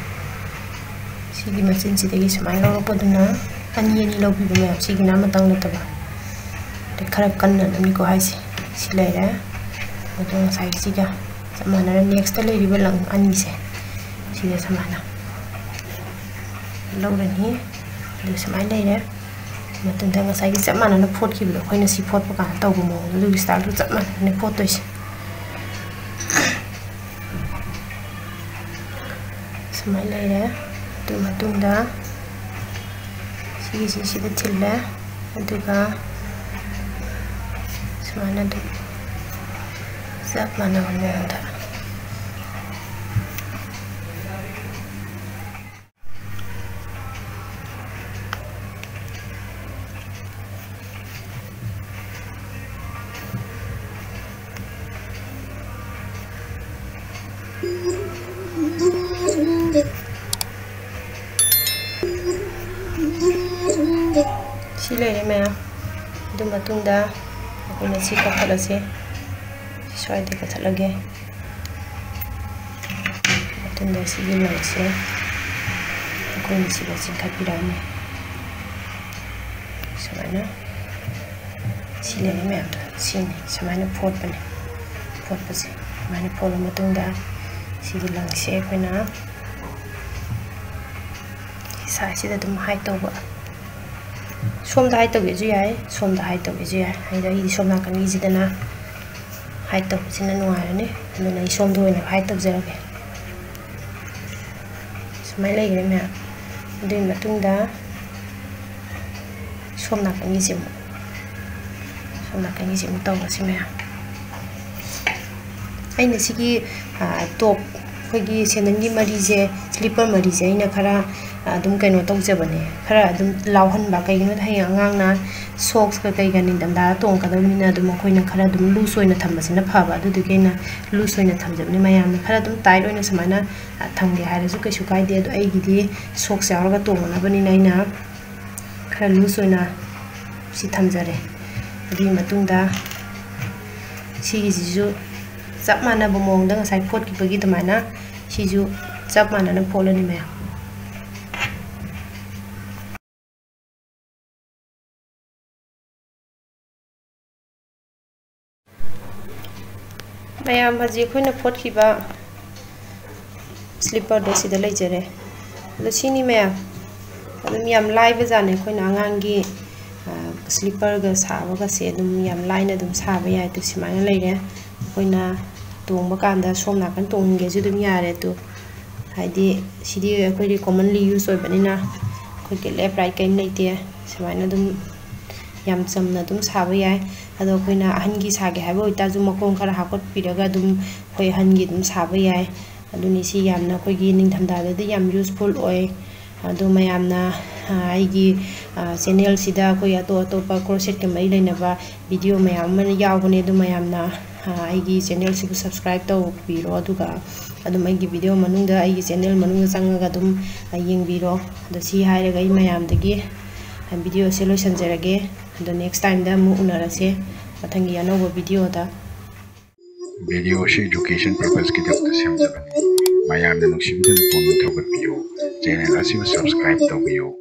ꯁꯤꯒꯤ ꯃꯆꯤꯟꯁꯤꯗꯒꯤ ꯁꯨꯃꯥꯏꯅ ꯂꯧꯔꯛꯄꯗꯨꯅ ꯑꯅꯤ ꯑꯅꯤ ꯂꯧꯕꯤꯕ ꯃꯌꯥꯝ, ꯁꯤꯒꯤꯅ ꯑꯃꯇꯪ ꯅꯠꯇꯕ꯫ ꯑꯗꯩ ꯈꯔ ꯀꯟꯅꯅꯕꯅꯤꯀꯣ ꯍꯥꯏꯁꯦ꯫ ꯁꯤ ꯂꯩꯔꯦ꯫ ꯑꯗꯣ ꯉꯁꯥꯏꯒꯤꯁꯤꯒ ꯆꯞ ꯃꯥꯟꯅꯔꯦ꯫ Next ꯂꯩꯔꯤꯕ ꯂꯪ ꯑꯅꯤꯁꯦ ꯁꯤꯗ ꯁꯨꯃꯥꯏꯅ ꯂꯧꯔꯅꯤ꯫ ꯑꯗꯨ ꯁꯨꯃꯥꯏꯅ ꯂꯩꯔꯦ꯫ ꯃꯇꯨꯡꯗ ꯉꯁꯥꯏꯒꯤ ꯆꯞ ꯃꯥꯟꯅꯅ ꯐꯣꯠꯈꯤꯕꯗꯣ, ꯑꯩꯈꯣꯏꯅ ꯁꯤ ꯐꯣꯠꯄ ꯀꯥꯟꯗ ꯇꯧꯕ ꯃꯑꯣꯡꯗꯣ, ꯑꯗꯨꯒꯤ styleꯗꯨ ꯆꯞ ꯃꯥꯟꯅꯅ ꯐꯣꯠꯇꯣꯏꯁꯦ꯫ ꯁꯨꯃꯥꯏꯅ ꯂꯩꯔꯦ꯫ ꯑꯗꯨ ꯃꯇꯨꯡꯗ ꯁꯤꯒꯤꯁꯤ ꯁꯤꯗ ꯊꯤꯜꯂꯦ꯫ ꯑꯗꯨꯒ ꯁꯨꯃꯥꯏꯅ ꯑꯗꯨꯝ ꯆꯞ ꯃꯥꯟꯅꯕ ꯃꯑꯣꯡꯗ ꯂꯩꯔꯦ ꯃꯌꯥꯝ꯫ ꯑꯗꯨ ꯃꯇꯨꯡꯗ ꯑꯩꯈꯣꯏꯅ ꯁꯤ ꯀꯛꯊꯠꯂꯁꯦ꯫ ꯁ꯭ꯋꯥꯏꯗ ꯀꯛꯊꯠꯂꯒꯦ꯫ ꯃꯇꯨꯡꯗ ꯁꯤꯒꯤ ꯂꯪꯁꯦ ꯑꯩꯈꯣꯏꯅ ꯁꯤꯗ ꯆꯤꯡꯈꯠꯄꯤꯔꯛꯑꯅꯤ꯫ ꯁꯨꯃꯥꯏꯅ ꯁꯤ ꯂꯩꯔꯦ ꯃꯌꯥꯝꯗꯣ, ꯁꯤꯅꯤ꯫ ꯁꯨꯃꯥꯏꯅ ꯐꯣꯠꯄꯅꯦ꯫ ꯐꯣꯠꯄꯁꯦ ꯁꯨꯃꯥꯏꯅ ꯐꯣꯠꯂ ꯃꯇꯨꯡꯗ ꯁꯤꯒꯤ ꯂꯪꯁꯦ ꯑꯩꯈꯣꯏꯅ ꯁꯥꯏꯁꯤꯗ ꯑꯗꯨꯝ ꯍꯥꯏꯠ ꯇꯧꯕ꯫ ꯁꯣꯝꯗ ꯍꯥꯏꯠ ꯇꯧꯒꯦꯁꯨ ꯌꯥꯏ, ꯁꯣꯝꯗ ꯍꯥꯏꯠ ꯇꯧꯒꯦꯁꯨ ꯌꯥꯏ꯫ ꯑꯩꯗꯤ, ꯑꯩꯗꯤ ꯁꯣꯝ ꯅꯥꯀꯟꯒꯤꯁꯤꯗꯅ ꯍꯥꯏꯠ ꯇꯧꯕꯁꯤꯅ ꯅꯨꯡꯉꯥꯏꯔꯅꯤ꯫ ꯑꯗꯨꯅ ꯑꯩ ꯁꯣꯝꯗ ꯑꯣꯏꯅ ꯍꯥꯏꯠ ꯇꯧꯖꯔꯒꯦ꯫ ꯁꯨꯃꯥꯏꯅ ꯂꯩꯈ꯭ꯔꯦ ꯃꯌꯥꯝ꯫ ꯑꯗꯨꯒꯤ ꯃꯇꯨꯡꯗ ꯁꯣꯝ ꯅꯥꯀꯟꯒꯤꯁꯦ ꯑꯃꯨꯛ, ꯁꯣꯝ ꯅꯥꯀꯟꯒꯤꯁꯦ ꯑꯃꯨꯛ ꯇꯧꯔꯁꯤ ꯃꯌꯥꯝ꯫ ꯑꯩꯅ ꯁꯤꯒꯤ, ꯑ, ꯇꯣꯞ, ꯑꯩꯈꯣꯏꯒꯤ ꯁꯦꯟꯗꯜꯒꯤ ꯃꯔꯤꯁꯦ, ꯁ꯭ꯂꯤꯞꯄꯔ ꯃꯔꯤꯁꯦ ꯑꯩꯅ ꯈꯔ, ꯑ, ꯑꯗꯨꯝ ꯀꯩꯅꯣ ꯇꯧꯖꯕꯅꯦ, ꯈꯔ ꯑꯗꯨꯝ ꯂꯥꯎꯍꯟꯕ꯫ ꯀꯩꯒꯤꯅꯣꯗ ꯍꯌꯦꯡ ꯑꯉꯥꯡꯅ ꯁꯣꯛꯁꯀ ꯀꯩꯒ ꯅꯤꯡꯊꯝꯊꯥꯗ ꯇꯣꯡꯉꯛꯀꯗꯕꯅꯤꯅ ꯑꯗꯨꯝ ꯑꯩꯈꯣꯏꯅ ꯈꯔ ꯑꯗꯨꯝ ꯂꯨꯖ ꯑꯣꯏꯅ ꯊꯝꯕꯁꯤꯅ ꯐꯕ꯫ ꯑꯗꯨꯗꯨꯒꯤ ꯑꯩꯅ ꯂꯨꯖ ꯑꯣꯏꯅ ꯊꯝꯖꯕꯅꯦ꯫ ꯃꯌꯥꯝꯅ ꯈꯔ ꯑꯗꯨꯝ ꯇꯥꯏꯠ ꯑꯣꯏꯅ ꯁꯨꯃꯥꯏꯅ, ꯑ, ꯊꯝꯒꯦ ꯍꯥꯏꯔꯁꯨ ꯀꯩꯁꯨ ꯀꯥꯏꯗꯦ꯫ ꯑꯗꯣ ꯑꯩꯒꯤꯗꯤ ꯁꯣꯛꯁ ꯌꯥꯎꯔꯒ ꯇꯣꯡꯉꯅꯕꯅꯤꯅ ꯑꯩꯅ ꯈꯔ ꯂꯨꯖ ꯑꯣꯏꯅ ꯁꯤ ꯊꯝꯖꯔꯦ꯫ ꯑꯗꯨꯒꯤ ꯃꯇꯨꯡꯗ ꯁꯤꯒꯤꯁꯤꯁꯨ ꯆꯞ ꯃꯥꯟꯅꯕ ꯃꯑꯣꯡꯗ ꯉꯁꯥꯏ ꯐꯣꯠꯈꯤꯕꯒꯤ ꯑꯗꯨꯃꯥꯏꯅ ꯁꯤꯁꯨ ꯆꯞ ꯃꯥꯟꯅꯅ ꯐꯣꯠꯂꯅꯤ ꯃꯌꯥꯝ꯫ ꯃꯌꯥꯝ, ꯍꯧꯖꯤꯛ ꯑꯩꯈꯣꯏꯅ ꯐꯣꯠꯈꯤꯕ ꯁ꯭ꯂꯤꯞꯄꯔꯗꯣ ꯁꯤꯗ ꯂꯩꯖꯔꯦ꯫ ꯑꯗꯣ ꯁꯤꯅꯤ ꯃꯌꯥꯝ, ꯑꯗꯨꯝ ꯌꯥꯝ ꯂꯥꯏꯕꯖꯥꯠꯅꯦ꯫ ꯑꯩꯈꯣꯏꯅ ꯑꯉꯥꯡꯒꯤ, ꯑ, ꯁ꯭ꯂꯤꯞꯄꯔꯒ ꯁꯥꯕꯒꯁꯦ ꯑꯗꯨꯝ ꯌꯥꯝ ꯂꯥꯏꯅ ꯑꯗꯨꯝ ꯁꯥꯕ ꯌꯥꯏ꯫ ꯑꯗꯨ ꯁꯨꯃꯥꯏꯅ ꯂꯩꯔꯦ꯫ ꯑꯩꯈꯣꯏꯅ ꯇꯣꯡꯕ ꯀꯥꯟꯗ ꯁꯣꯝ ꯅꯥꯀꯟ ꯇꯣꯡꯍꯟꯒꯦꯁꯨ ꯑꯗꯨꯝ ꯌꯥꯔꯦ꯫ ꯑꯗꯨ ꯍꯥꯏꯗꯤ ꯁꯤꯗꯤ ꯑꯩꯈꯣꯏꯗꯤ commonly use ꯑꯣꯏꯕꯅꯤꯅ ꯑꯩꯈꯣꯏꯒꯤ left right ꯀꯔꯤꯝ ꯂꯩꯇꯦ꯫ ꯁꯨꯃꯥꯏꯅ ꯑꯗꯨꯝ ꯌꯥꯝ ꯆꯝꯅ ꯑꯗꯨꯝ ꯁꯥꯕ ꯌꯥꯏ꯫ ꯑꯗꯣ ꯑꯩꯈꯣꯏꯅ ꯑꯍꯟꯒꯤ ꯁꯥꯒꯦ ꯍꯥꯏꯕ ꯑꯣꯏꯇꯥꯔꯁꯨ ꯃꯈꯣꯡ ꯈꯔ ꯍꯥꯞꯀꯠꯄꯤꯔꯒ ꯑꯗꯨꯝ ꯑꯩꯈꯣꯏ ꯑꯍꯟꯒꯤ ꯑꯗꯨꯝ ꯁꯥꯕ ꯌꯥꯏ꯫ ꯑꯗꯨꯅꯤ ꯁꯤ ꯌꯥꯝꯅ ꯑꯩꯈꯣꯏꯒꯤ ꯅꯤꯡꯊꯝꯊꯥꯗꯗꯤ ꯌꯥꯝ useful ꯑꯣꯏ꯫ ꯑꯗꯣ ꯃꯌꯥꯝꯅ, ꯑ, ꯑꯩꯒꯤ, ꯑ, channelꯁꯤꯗ ꯑꯩꯈꯣꯏ ꯑꯇꯣꯞ ꯑꯇꯣꯞꯄ crochetka ꯃꯔꯤ ꯂꯩꯅꯕ video ꯃꯌꯥꯝ ꯑꯃ ꯌꯥꯎꯕꯅꯦ꯫ ꯑꯗꯨ ꯃꯌꯥꯝꯅ, ꯑ, ꯑꯩꯒꯤ channelꯁꯤꯕꯨ subscribe ꯇꯧꯕꯤꯔꯣ꯫ ꯑꯗꯨꯒ ꯑꯗꯨꯝ ꯑꯩꯒꯤ video ꯃꯅꯨꯡꯗ, ꯑꯩꯒꯤ channel ꯃꯅꯨꯡꯗ ꯆꯪꯉꯒ ꯑꯗꯨꯝ, ꯑ, ꯌꯦꯡꯕꯤꯔꯣ꯫ ꯑꯗꯣ ꯁꯤ ꯍꯥꯏꯔꯒ ꯑꯩ ꯃꯌꯥꯝꯗꯒꯤ ꯚꯤꯗꯤꯑꯣꯁꯦ ꯂꯣꯏꯁꯤꯟꯖꯔꯒꯦ꯫ ꯑꯗꯣ next timeꯗ ꯑꯃꯨꯛ ꯎꯅꯔꯁꯦ, ꯃꯊꯪꯒꯤ ꯑꯅꯧꯕ ꯚꯤꯗꯤꯑꯣꯗ꯫ ꯚꯤꯗꯤꯑꯣ ꯑꯁꯤ education purposeꯀꯤꯗꯃꯛꯇ ꯁꯦꯝꯖꯕꯅꯤ꯫ ꯃꯌꯥꯝꯅ ꯅꯨꯡꯁꯤꯕꯤꯗꯨꯅ ꯄꯨꯛꯅꯤꯡ ꯊꯧꯒꯠꯄꯤꯌꯨ꯫ Channel ꯑꯁꯤꯕꯨ subscribe ꯇꯧꯕꯤꯌꯨ꯫